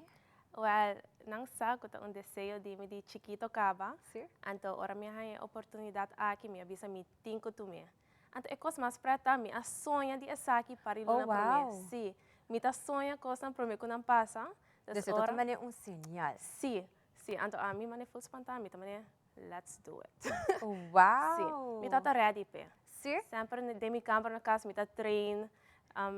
Wel, nan sa ku ta un deseo di mi di chikito kaba. Anto ora mi a haña e oportunidat aki mi a bisa mi tin ku tum'é. Anto e kos mas pret ta mi a soña di esaki par di luna promé. Si, mi ta soña kosnan promé ku nan pasa. Dus e ta ta manera un señal. Si, si. Anto ami manera ful spantá, mi ta manera Let's do it. Wow! Sí, mi tata ready p'e. Sí? Semper den mi kamber na kas mi ta train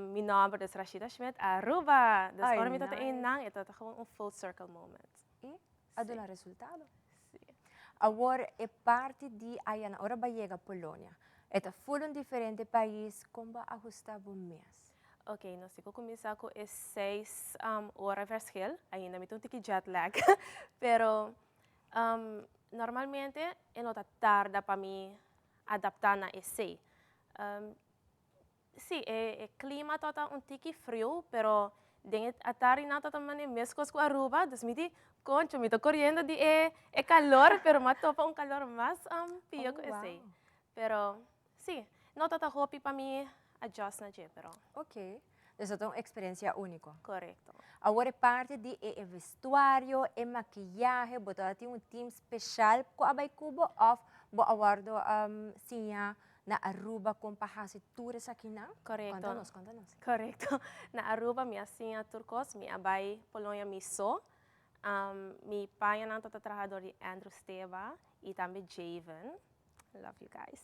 mi nomber dus Rashida Schmidt Aruba. Dus ora mi ta ta einan e ta ta gewoon un full circle moment. I a duna resultado. Sí. Awor e parti di aya ora bo a yega Polonia, e ta full un diferente pais, kon bo a ahusta bo mes? Ok, nos tin ku kuminsá ku e seis ora verschil, ainda mi ta un tiki jet lag, pero Normalmente e no ta tarda pa mi adaptá na esei. Sí, e klima tabata un tiki friu, pero den e atardinan tabata manera meskos ku Aruba, dus mi di, koncho, mi ta koriendo di e kalor, pero mi a topa un kalor mas pio ku esei. Pero Sí, no ta ta hopi pa mi adjust na dje, pero. Ok, dus ta un experiencia unico. Correcto. Awor e parti di e e vestuario, e makiyahe, bo ta tin un team special cu a bay cu bo of bo a wordo siña na Aruba con pa haci tur esakinan? Correcto. Conta nos, conta nos. Correcto. Na Aruba mi a siña tur cos, mi a bay Polonia mi so. Mi pañanan ta ta traha door di Andrew Steba y tambe Javen. Love you guys.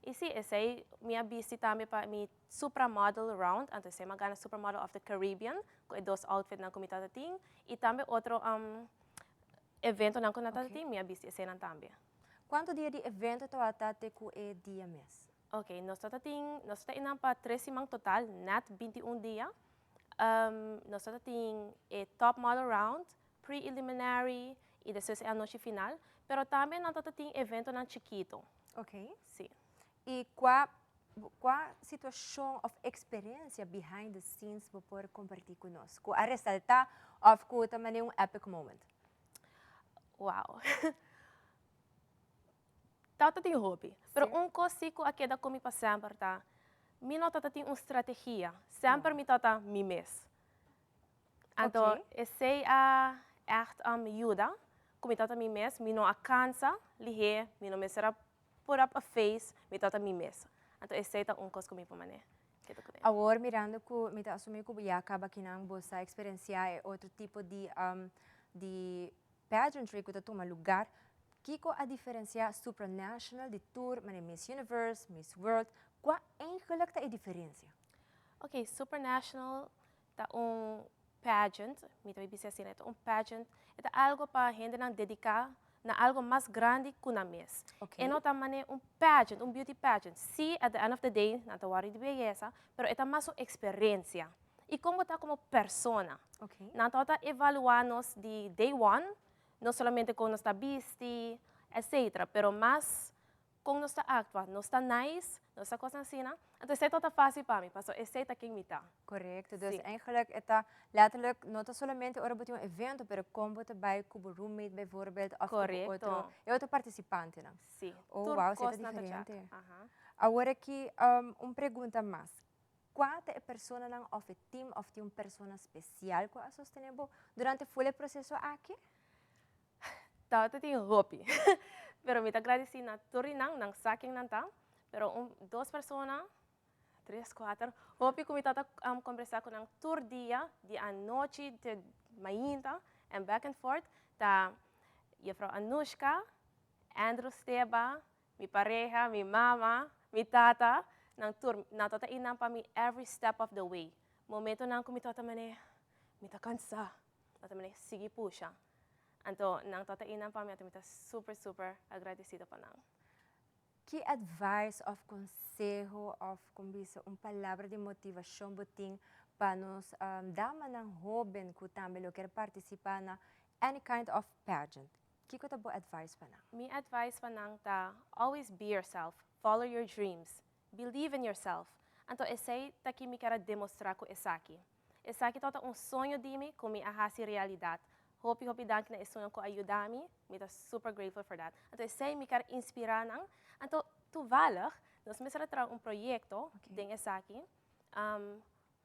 Y si, esey mi a bisti tambe pa mi Supramodel round, anto esey mi a gana Supramodel of the Caribbean, cu e dos outfitnan cu mi tata tin, y tambe otro eventonan cu nan tata tin, mi a bisti eseynan tambe. Cuanto dia di evento tabata te cu e dia mes? Ok, nos tata tin, nos tata einan pa tres siman total, net 21 dia. Nos tata tin e Top Model round, pre-eliminary y despues e anochi final, pero tambe nan ta tin eventonan chikito. Ok. Si. Y cua cua situacion of experiencia behind the scenes bo por comparti cu nos, cu a resalta of cu ta manera un epic moment? Wow. Tata tin hopi. Pero un kos si ku a keda ku mi pa semper ta, mi no tata tin un strategia. Semper mi tata mi mes. Anto esei a ègt yuda ku mi tata mi mes. Mi no a kansa lihé, mi no mester a put up a face, mi tata mi mes. Anto esei ta un kos ku mi por manera keda kuné. Awor mirando ku mi ta asumí ku ya kaba kinan bo sa eksperensiá e otro tipo di di pageantry ku ta tuma lugar, Kiko a diferencia Supranational di tur manera Miss Universe, Miss World? Kua eigenlijk ta e diferencia? Ok, Supranational ta un pageant, mi ta bisa asina, e ta un pageant, e ta algo pa hendenan dedica na algo mas grandi cu nan mes. E no ta manera un pageant, un beauty pageant. Si, at the end of the day, nan ta wòrdu di beyesa, pero e ta mas un experiencia. Y con bo ta como persona. Nan tabata evalua nos di day one No solamente con nos ta bisti, etcetera, pero mas con nos ta actua. Nos ta nice, nos ta cosnan asina. Anto esey tabata facil pa mi, paso esey ta ken mi ta. Correcto. Dus eigenlijk e ta letterlijk no ta solamente ora bo tin un evento, pero con bo ta bay cu bo roommate bijvoorbeeld of cu bo otro, e otro participantenan. Si. Oh Tur wow, esey ta cosnan ta check. diferente. Aha. Awor aki un pregunta mas. Kua ta e personanan òf e tim òf tin un persona spesial ku a sostené bo durante ful e proseso aki? Tabata tin hopi, pero mi ta gradisí na tur di nan, nan sa ken nan ta, pero un, dos persona, tres, kuater, hopi ku mi tabata kombersá ku nan tur dia, di anochi te mainta, and back and forth, ta Juffrouw Anushka, Andrew Steba, Mi pareha, mi mama, mi tata, nan tur, nan tabata einan pa mi every step of the way. Momentonan ku mi tabata manera, mi ta kansá, nan ta manera sigui pusha. Anto nan tabata einan pa mi, anto mi ta super super agradesido pa nan. Ki advice òf konseho òf kon bisa un palabra di motivashon bo tin pa nos damanan hóben ku tambe lo kier partisipá na any kind of pageant? Kiko ta bo advice pa nan? Mi advice pa nan ta always be yourself, follow your dreams, believe in yourself. Anto esey ta ki mi kier a demostra cu esaki. Esaki tabata un soño di mi cu mi a haci realidad. Hopi hopi danki na esunnan cu a yuda mi, mi ta super grateful for that. Anto esey mi kier inspira nan. Anto toevallig nos mester a traha un proyecto den esaki.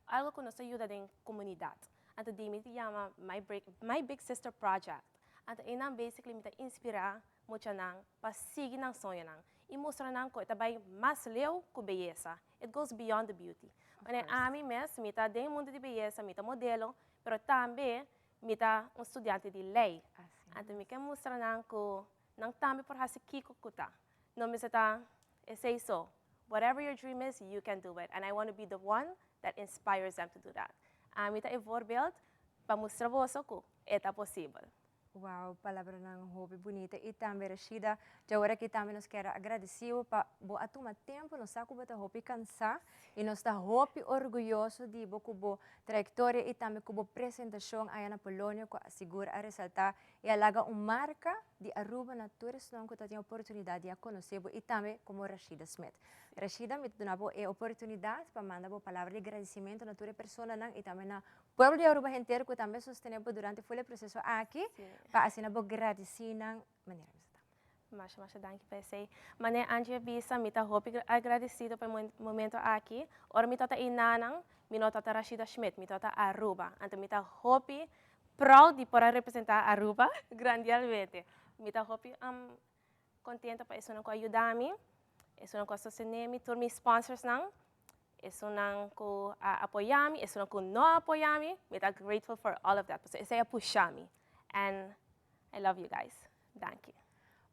Algo cu nos ta yuda den comunidad. Anto di mi ta yama My Break, My Big Sister Project. Anto eynan basically mi ta inspira muchanan pa sigui nan soñonan y mustra nan cu e ta bay mas leu cu beyesa. It goes beyond the beauty. Manera ami mes mi ta den e mundo di beyesa, mi ta modelo, pero tambe mi ta un studiante di ley. Anto mi ke mustra nan cu nan tambe por haci kico cu ta. No mester ta esey so. Whatever your dream is, you can do it. And I want to be the one that inspires them to do that. Ami ta e voorbeeld pa mustra boso cu e ta posibel. Wow, palabranan hopi bunita y tambe Rashida, djawor aki tambe nos kier a agradeci bo pa bo a tuma tempo, nos sa cu bo ta hopi cansa y nos ta hopi orguyoso di bo cu bo trayectoria y tambe cu bo presentacion aya na Polonia cu sigur a resalta y a laga un marca di Aruba na tur esnan cu ta tin oportunidad di a conoce bo y tambe como Rashida Smith. Rashida, mi ta duna bo e oportunidad pa manda bo palabra di gradicimento na tur e personanan y tambe na pueblo di Aruba henter cu tambe a sostene bo durante full e proceso aki pa asina bo gradici nan manera mi sa ta. Masha masha danki pa esey. Manera Angie a bisa, mi ta hopi agradecido pa e momento aki. Ora mi tabata einanan, mi no tabata Rashida Schmidt, mi tabata Aruba. Anto mi ta hopi proud di por a representa Aruba grandialmente. Mi ta hopi contento pa esunnan cu a yuda mi, esunnan cu a sostene mi, tur mi sponsorsnan, esunnan cu a apoya mi, esunnan cu no a apoya mi, mi ta grateful for all of that, pasobra esey a pusha mi and I love you guys. Danki.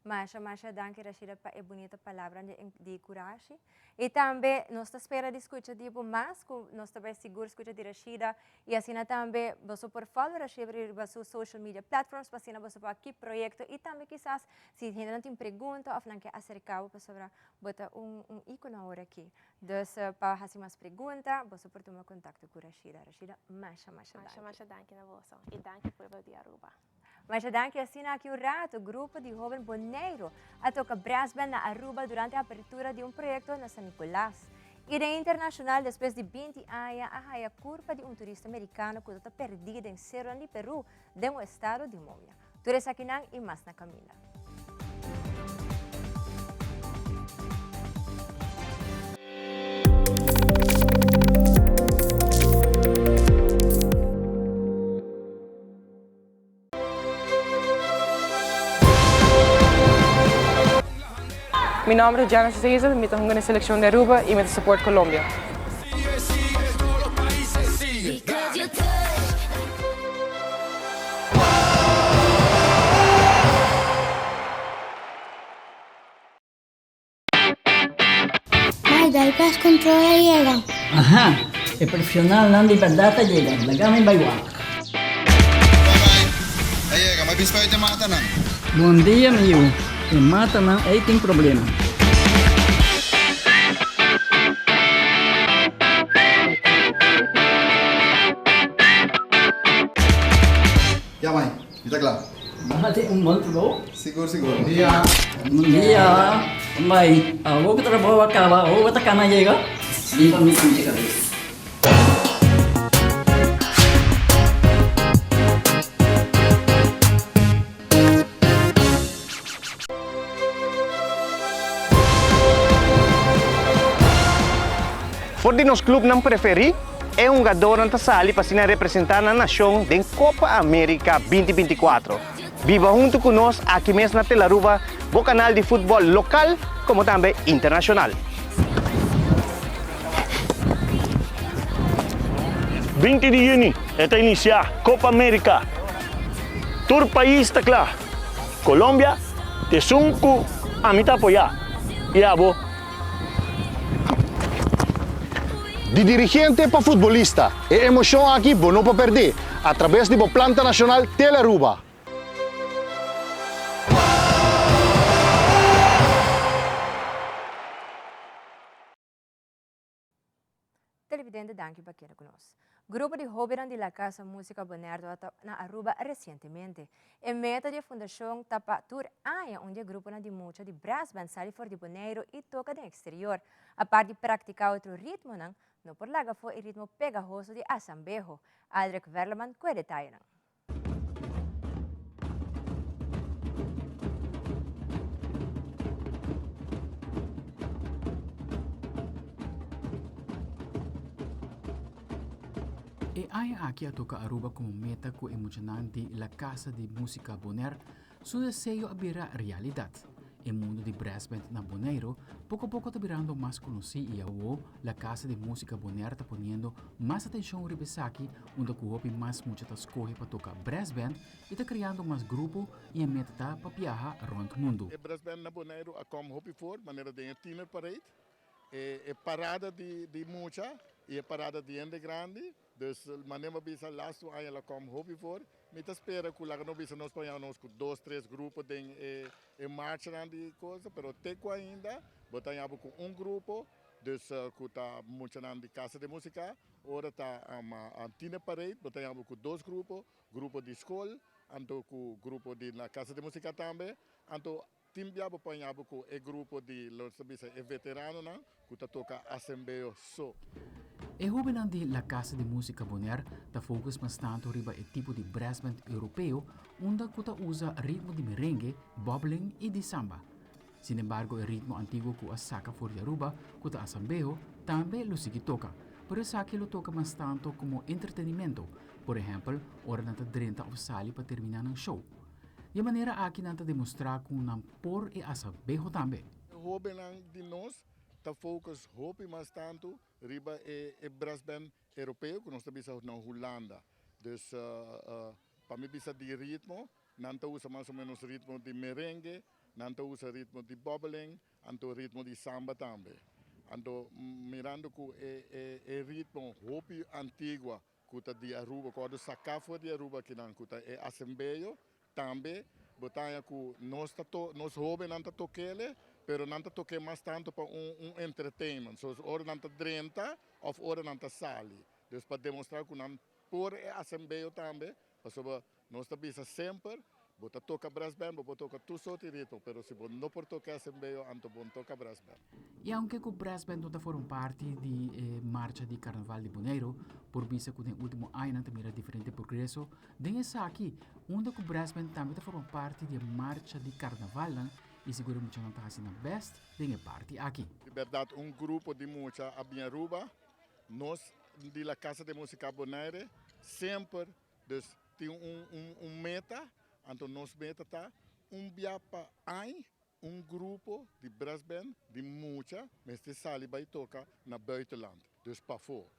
Masha masha danki Rashida pa e bunita palabra di kurashi. I tambe nos ta spera di skucha di bo mas ku nos ta bai sigur skucha di Rashida i asina tambe boso por follow Rashida riba su social media platforms pa asina boso por wak ki proyekto i tambe kisas si hendenan tin pregunta òf nan ke aserka bo pasobra bo ta un un ikono awor aki. Dus pa hasi mas pregunta boso por tuma kontakto ku Rashida. Rashida masha masha danki. Masha masha danki na boso i danki pueblo di Aruba. Masha danki asina aki un rato grupo di hoben Boneiru a toca brassband na Aruba durante apertura di un proyecto na San Nicolas. Y den internacional despues di 20 aña a haya curpa di un turista Mericano cu ta perdi den seronan di Peru den un estado di momia. Tur esakinan y mas na caminda. Mi nomber ta Genesis Hazel, mi ta hunga na e seleccion di Aruba y mi ta support Colombia. Mai, dal pest control a yega. Aha, e profesionalnan di berdad a yega, laga mi bai wak. A yega, mi a bisa pa e matanan. Bon dia mi yu, e matanan ei tin problema. Ya mai, mi ta kla. Mati un bon trabou. Sigur sigur. Bon dia. Bon dia. Mai, awor ku trabou a kaba, awor bo ta kana yega? Lipa mi pinche kabes. For di nos clubnan preferi, e hungadornan ta sali pa asina representa nan nacion den Copa America 2024. Biba hunto cu nos aki mes na Telaruba, bo canal di futbol local como tambe internacional. 20 di juni e ta inicia Copa America. Tur pais ta cla. Colombia t'esun cu ami ta apoya y abo? Di dirigente pa futbolista, e emocion aki bo no por perde a traves di bo planta nacional Telearuba. Televidente danki pa keda ku nos. Grupo di hobennan di La Casa Musica Bonaire ta na Aruba resientemente. E meta di e fundashon ta pa tur aña un di e gruponan di mucha di brassband sali for di Boneiru i toka den eksterior. Apart di praktiká otro ritmonan, no por laga afó e ritmo pegahoso di asambeho. Aldrich Werleman ku e detayenan. E aña aki a toca Aruba como meta cu e muchanan di La Casa di Musica Bonaire su deseo a bira realidad. E mundo di brassband na Boneiro poco poco ta birando mas conoci y awo La Casa di Musica Bonaire ta poniendo mas atencion riba esaki unda cu hopi mas mucha ta scoge pa toca brassband y ta creando mas grupo y e meta ta pa biaha rond mundo. E brassband na Boneiro a kom hopi voor manera den e tiener parade, e parada di mucha y e parada di hende grandi. Dus manera mi a bisa lastu aña lo kom hopi for. Mi ta spera ku laga no bisa nos paña nos ku dos tres grupo den e e marchanan di cosa pero te ku ainda bo ta haña bo ku un grupo dus ku ta muchanan di casa de musica ora ta Tine Parade bo ta haña bo ku dos grupo, grupo di skol anto ku grupo di na casa de musica tambe anto Tin bia bo paña bo ku e grupo di lo ta bisa e veteranonan ku ta toka asembeo so. E hobennan di La Casa de Musica Bonaire ta focus mas tanto riba e tipo di brassband europeo unda cu ta usa ritmo di merengue, bubbling y di samba. Sin embargo e ritmo antiguo cu a saca for di Aruba cu ta asambeho tambe lo sigui toca, pero esaki lo toca mas tanto como entretenimento, por ehempel ora nan ta drenta of sali pa termina nan show. Di e manera aki nan ta demostrá ku nan por e asa beho tambe. E hóbennan di nos ta focus hopi mas tantu riba e e brassband europeo ku nos ta bisa na Hulanda. Dus pa mi bisa di ritmo, nan ta usa mas o menos ritmo di merengue, nan ta usa ritmo di bobbeling, anto ritmo di samba tambe. Anto mirando ku e e e ritmo hopi antigua ku ta di Aruba, ku a saká for di Aruba akinan, ku ta e asembeyo, tambe bo ta haña ku nos ta to, nos hóbennan ta tok'ele, pero nan ta tok'é mas tantu pa un un entertainment, so ora nan ta drenta òf ora nan ta sali, dus pa demostrá ku nan por e asembeyo tambe, pasobra Nos ta bisa semper, bo ta toca brass band, bo por toca tur soort di ritmo, pero si bo no por toca SMBO, anto bo no toca brass band. I aunke ku brass band no ta forma parti di e marcha di Karnaval di Boneiru, por bisa ku den ultimo añanan ta mira diferente progreso den esaki, unda ku brass band tambe ta forma parti di e marcha di karnavalnan i sigur e muchanan ta hasi nan bèst den e parti aki. Di berdad un grupo di mucha a bin Aruba, nos di La Casa de Musica Bonaire semper Dus tin un un un meta, anto nos meta ta un bia pa añ. Un grupo di brassband di mucha mester sali bai toka na buitenland, dus pafó.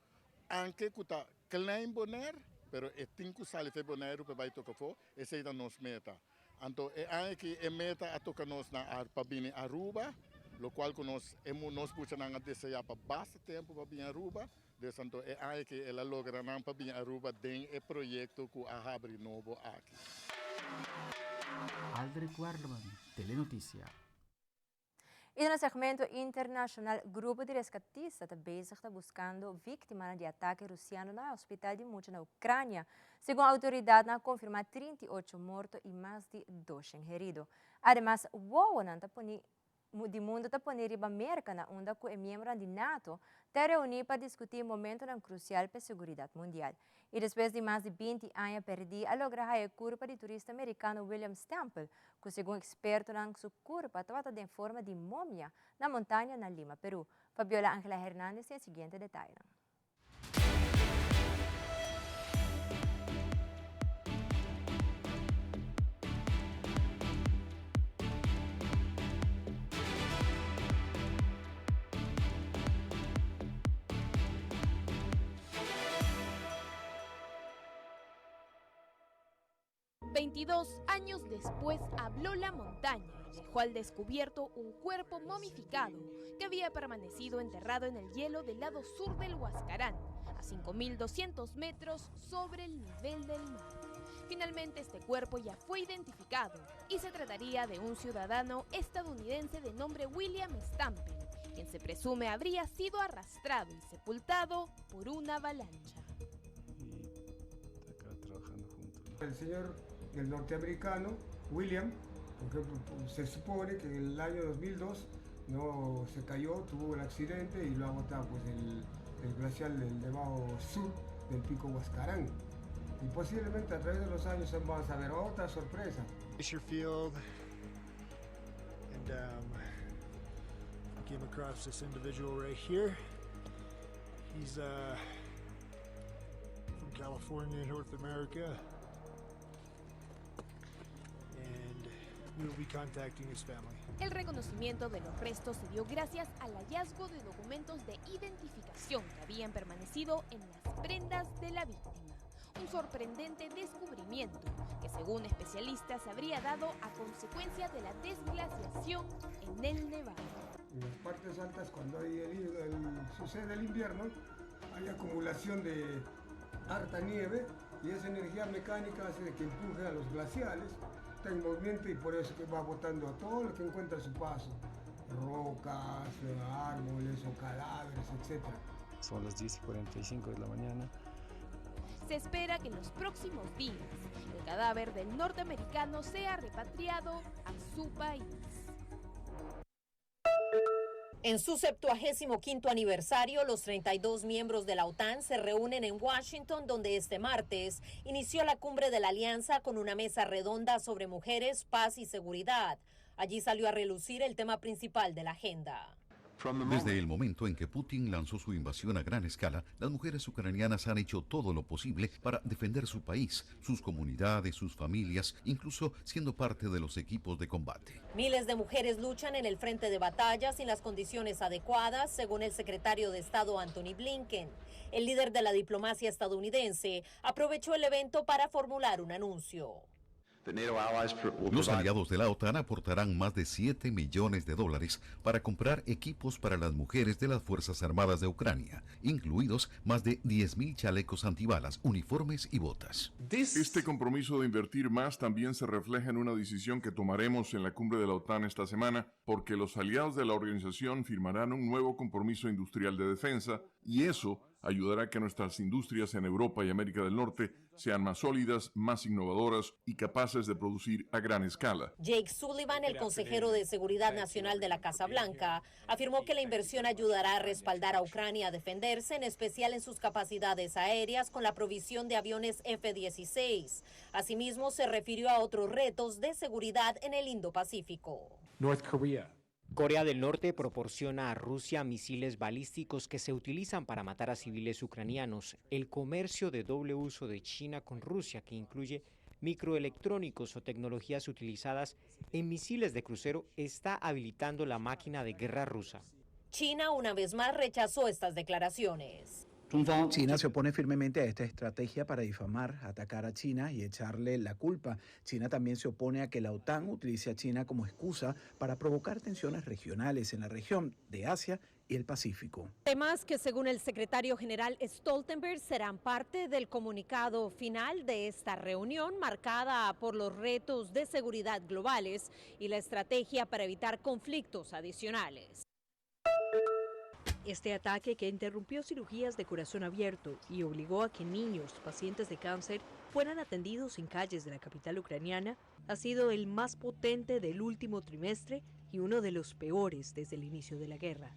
Anke ku ta klein Bonaire, pero e tin ku sali fe Boneiru pa bai toka afó, esei ta nos meta. Anto e aña aki e meta a toka nos na pa bini Aruba, lokual ku nos e nos muchanan a deseá pa basta tempu pa bini Aruba, dus anto e aña aki el a logra nan pa bini Aruba den e proyekto ku a habri nobo aki. Aldrich Werleman, Telenoticia. Y den e segmento internacional, grupo di rescatista ta bezig ta buscando victimanan di atake Rusiano na e hospital di mucha na Ucrania. Segun autoridadnan a confirma 38 morto y mas di 200 herido. Ademas, wowonan ta poni di mundo ta poni riba Merca na unda cu e miembronan di nato ta reuni pa discuti momentonan crucial p'e seguridad mundial. Y despues di mas di 20 aña perdí a logra haya e curpa di turista mericano William Stemple, cu segun expertonan su curpa tabata den forma di momia na montaña na Lima, Peru. Fabiola Angela Hernandez tin e siguiente detayenan. 22 años después habló la montaña y dejó al descubierto un cuerpo momificado que había permanecido enterrado en el hielo del lado sur del Huascarán, a 5.200 metros sobre el nivel del mar. Finalmente este cuerpo ya fue identificado y se trataría de un ciudadano estadounidense de nombre William Stampen, quien se presume habría sido arrastrado y sepultado por una avalancha. Y acá trabajando juntos. El señor, el norteamericano, William, por ejemplo, se supone que en el año 2002 no se cayó, tuvo un accidente y lo ha botado pues, el, el glacial del Nevado Sur del Pico Huascarán. Y posiblemente a través de los años vamos a ver otra sorpresa. Field and um, came across this individual right here. He's uh, from California, North America. And we will be contacting his family. El reconocimiento de los restos se dio gracias al hallazgo de documentos de identificación que habían permanecido en las prendas de la víctima. Un sorprendente descubrimiento que según especialistas habría dado a consecuencia de la desglaciación en el Nevado. En las partes altas, cuando hay el, sucede el invierno, hay acumulación de harta nieve y esa energía mecánica hace que empuje a los glaciales, está en movimiento y por eso que va botando a todo lo que encuentra a su paso, rocas, árboles o cadáveres, etc. Son las 10:45 de la mañana. Se espera que en los próximos días el cadáver del norteamericano sea repatriado a su país. En su 75 aniversario, los 32 miembros de la OTAN se reúnen en Washington, donde este martes inició la cumbre de la alianza con una mesa redonda sobre mujeres, paz y seguridad. Allí salió a relucir el tema principal de la agenda. Desde el momento en que Putin lanzó su invasión a gran escala, las mujeres ucranianas han hecho todo lo posible para defender su país, sus comunidades, sus familias, incluso siendo parte de los equipos de combate. Miles de mujeres luchan en el frente de batalla sin las condiciones adecuadas, según el secretario de Estado Antony Blinken. El líder de la diplomacia estadounidense aprovechó el evento para formular un anuncio. Los aliados de la OTAN aportarán más de 7 millones de dólares para comprar equipos para las mujeres de las Fuerzas Armadas de Ucrania, incluidos más de 10.000 chalecos antibalas, uniformes y botas. Este compromiso de invertir más también se refleja en una decisión que tomaremos en la cumbre de la OTAN esta semana, porque los aliados de la organización firmarán un nuevo compromiso industrial de defensa y eso ayudará a que nuestras industrias en Europa y América del Norte sean más sólidas, más innovadoras y capaces de producir a gran escala. Jake Sullivan, el consejero de Seguridad Nacional de la Casa Blanca, afirmó que la inversión ayudará a respaldar a Ucrania a defenderse, en especial en sus capacidades aéreas con la provisión de aviones F-16. Asimismo, se refirió a otros retos de seguridad en el Indo-Pacífico. North Korea. Corea del Norte proporciona a Rusia misiles balísticos que se utilizan para matar a civiles ucranianos. El comercio de doble uso de China con Rusia, que incluye microelectrónicos o tecnologías utilizadas en misiles de crucero está habilitando la máquina de guerra rusa. China una vez más rechazó estas declaraciones. China se opone firmemente a esta estrategia para difamar, atacar a China y echarle la culpa. China también se opone a que la OTAN utilice a China como excusa para provocar tensiones regionales en la región de Asia y el Pacífico. Temas que según el secretario general Stoltenberg serán parte del comunicado final de esta reunión marcada por los retos de seguridad globales y la estrategia para evitar conflictos adicionales. Este ataque que interrumpió cirugías de corazón abierto y obligó a que niños pacientes de cáncer fueran atendidos en calles de la capital ucraniana ha sido el más potente del último trimestre y uno de los peores desde el inicio de la guerra.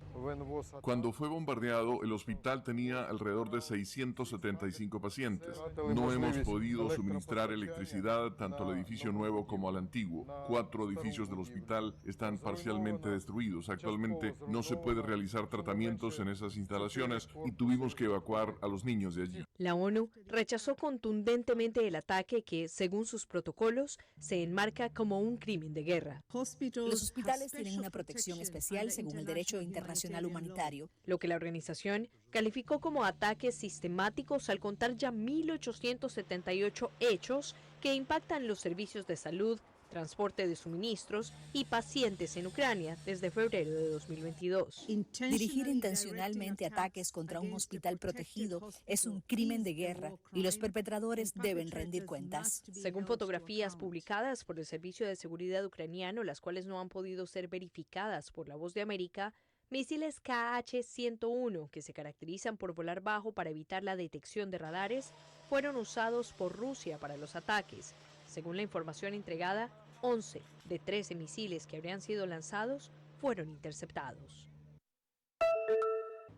Cuando fue bombardeado, el hospital tenía alrededor de 675 pacientes. No hemos podido suministrar electricidad tanto al edificio nuevo como al antiguo. Cuatro edificios del hospital están parcialmente destruidos. Actualmente no se puede realizar tratamientos en esas instalaciones y tuvimos que evacuar a los niños de allí. La ONU rechazó contundentemente el ataque que, según sus protocolos, se enmarca como un crimen de guerra. Los hospitales tienen una protección especial según el derecho internacional humanitario. Lo que la organización calificó como ataques sistemáticos al contar ya 1.878 hechos que impactan los servicios de salud, transporte de suministros y pacientes en Ucrania desde febrero de 2022. Dirigir intencionalmente ataques contra un hospital protegido es un crimen de guerra y los perpetradores deben rendir cuentas. Según fotografías publicadas por el Servicio de Seguridad ucraniano, las cuales no han podido ser verificadas por La Voz de América, misiles KH-101, que se caracterizan por volar bajo para evitar la detección de radares, fueron usados por Rusia para los ataques. Según la información entregada, 11 de 13 misiles que habrían sido lanzados fueron interceptados.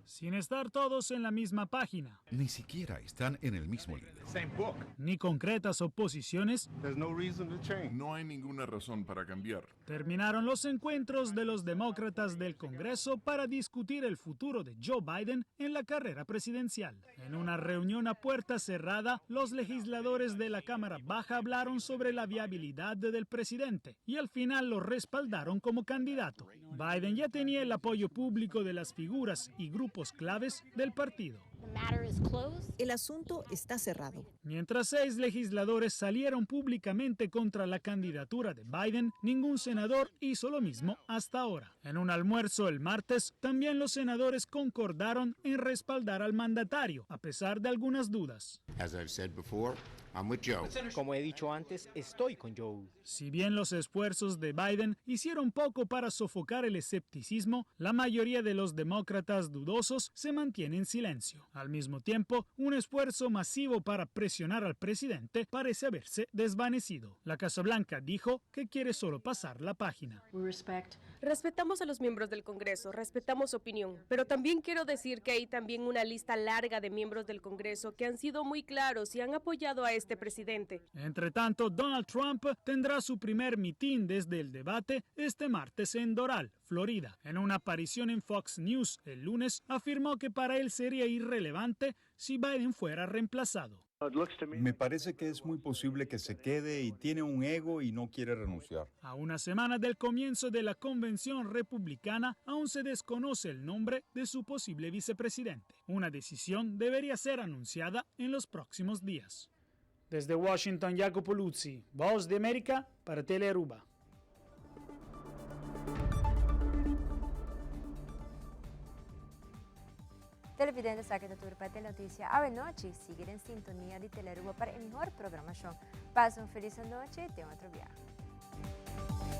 Sin estar todos en la misma página. Ni siquiera están en el mismo libro. Ni concretas oposiciones. No hay ninguna razón para cambiar. Terminaron los encuentros de los demócratas del Congreso para discutir el futuro de Joe Biden en la carrera presidencial. En una reunión a puerta cerrada, los legisladores de la Cámara Baja hablaron sobre la viabilidad del presidente y al final lo respaldaron como candidato. Biden ya tenía el apoyo público de las figuras y grupos claves del partido. El asunto está cerrado. Mientras seis legisladores salieron públicamente contra la candidatura de Biden, ningún senador hizo lo mismo hasta ahora. En un almuerzo el martes, también los senadores concordaron en respaldar al mandatario, a pesar de algunas dudas. Como he dicho antes, estoy con Joe. Si bien los esfuerzos de Biden hicieron poco para sofocar el escepticismo, la mayoría de los demócratas dudosos se mantiene en silencio. Al mismo tiempo, un esfuerzo masivo para presionar al presidente parece haberse desvanecido. La Casa Blanca dijo que quiere solo pasar la página. Respetamos a los miembros del Congreso, respetamos su opinión, pero también quiero decir que hay también una lista larga de miembros del Congreso que han sido muy claros y han apoyado a este presidente. Entre tanto, Donald Trump tendrá su primer mitin desde el debate este martes en Doral, Florida. En una aparición en Fox News el lunes, afirmó que para él sería irrelevante si Biden fuera reemplazado. Me parece que es muy posible que se quede y tiene un ego y no quiere renunciar. A una semana del comienzo de la convención republicana, aún se desconoce el nombre de su posible vicepresidente. Una decisión debería ser anunciada en los próximos días. Desde Washington, Jacopo Luzzi, Voz de América para Telearuba. Televidente esaki ta tur pa Telenoticia awe nochi. Sigui den sintonia di Telearuba pa e mihor programacion. Pasa un feliz anochi y te otro biaha.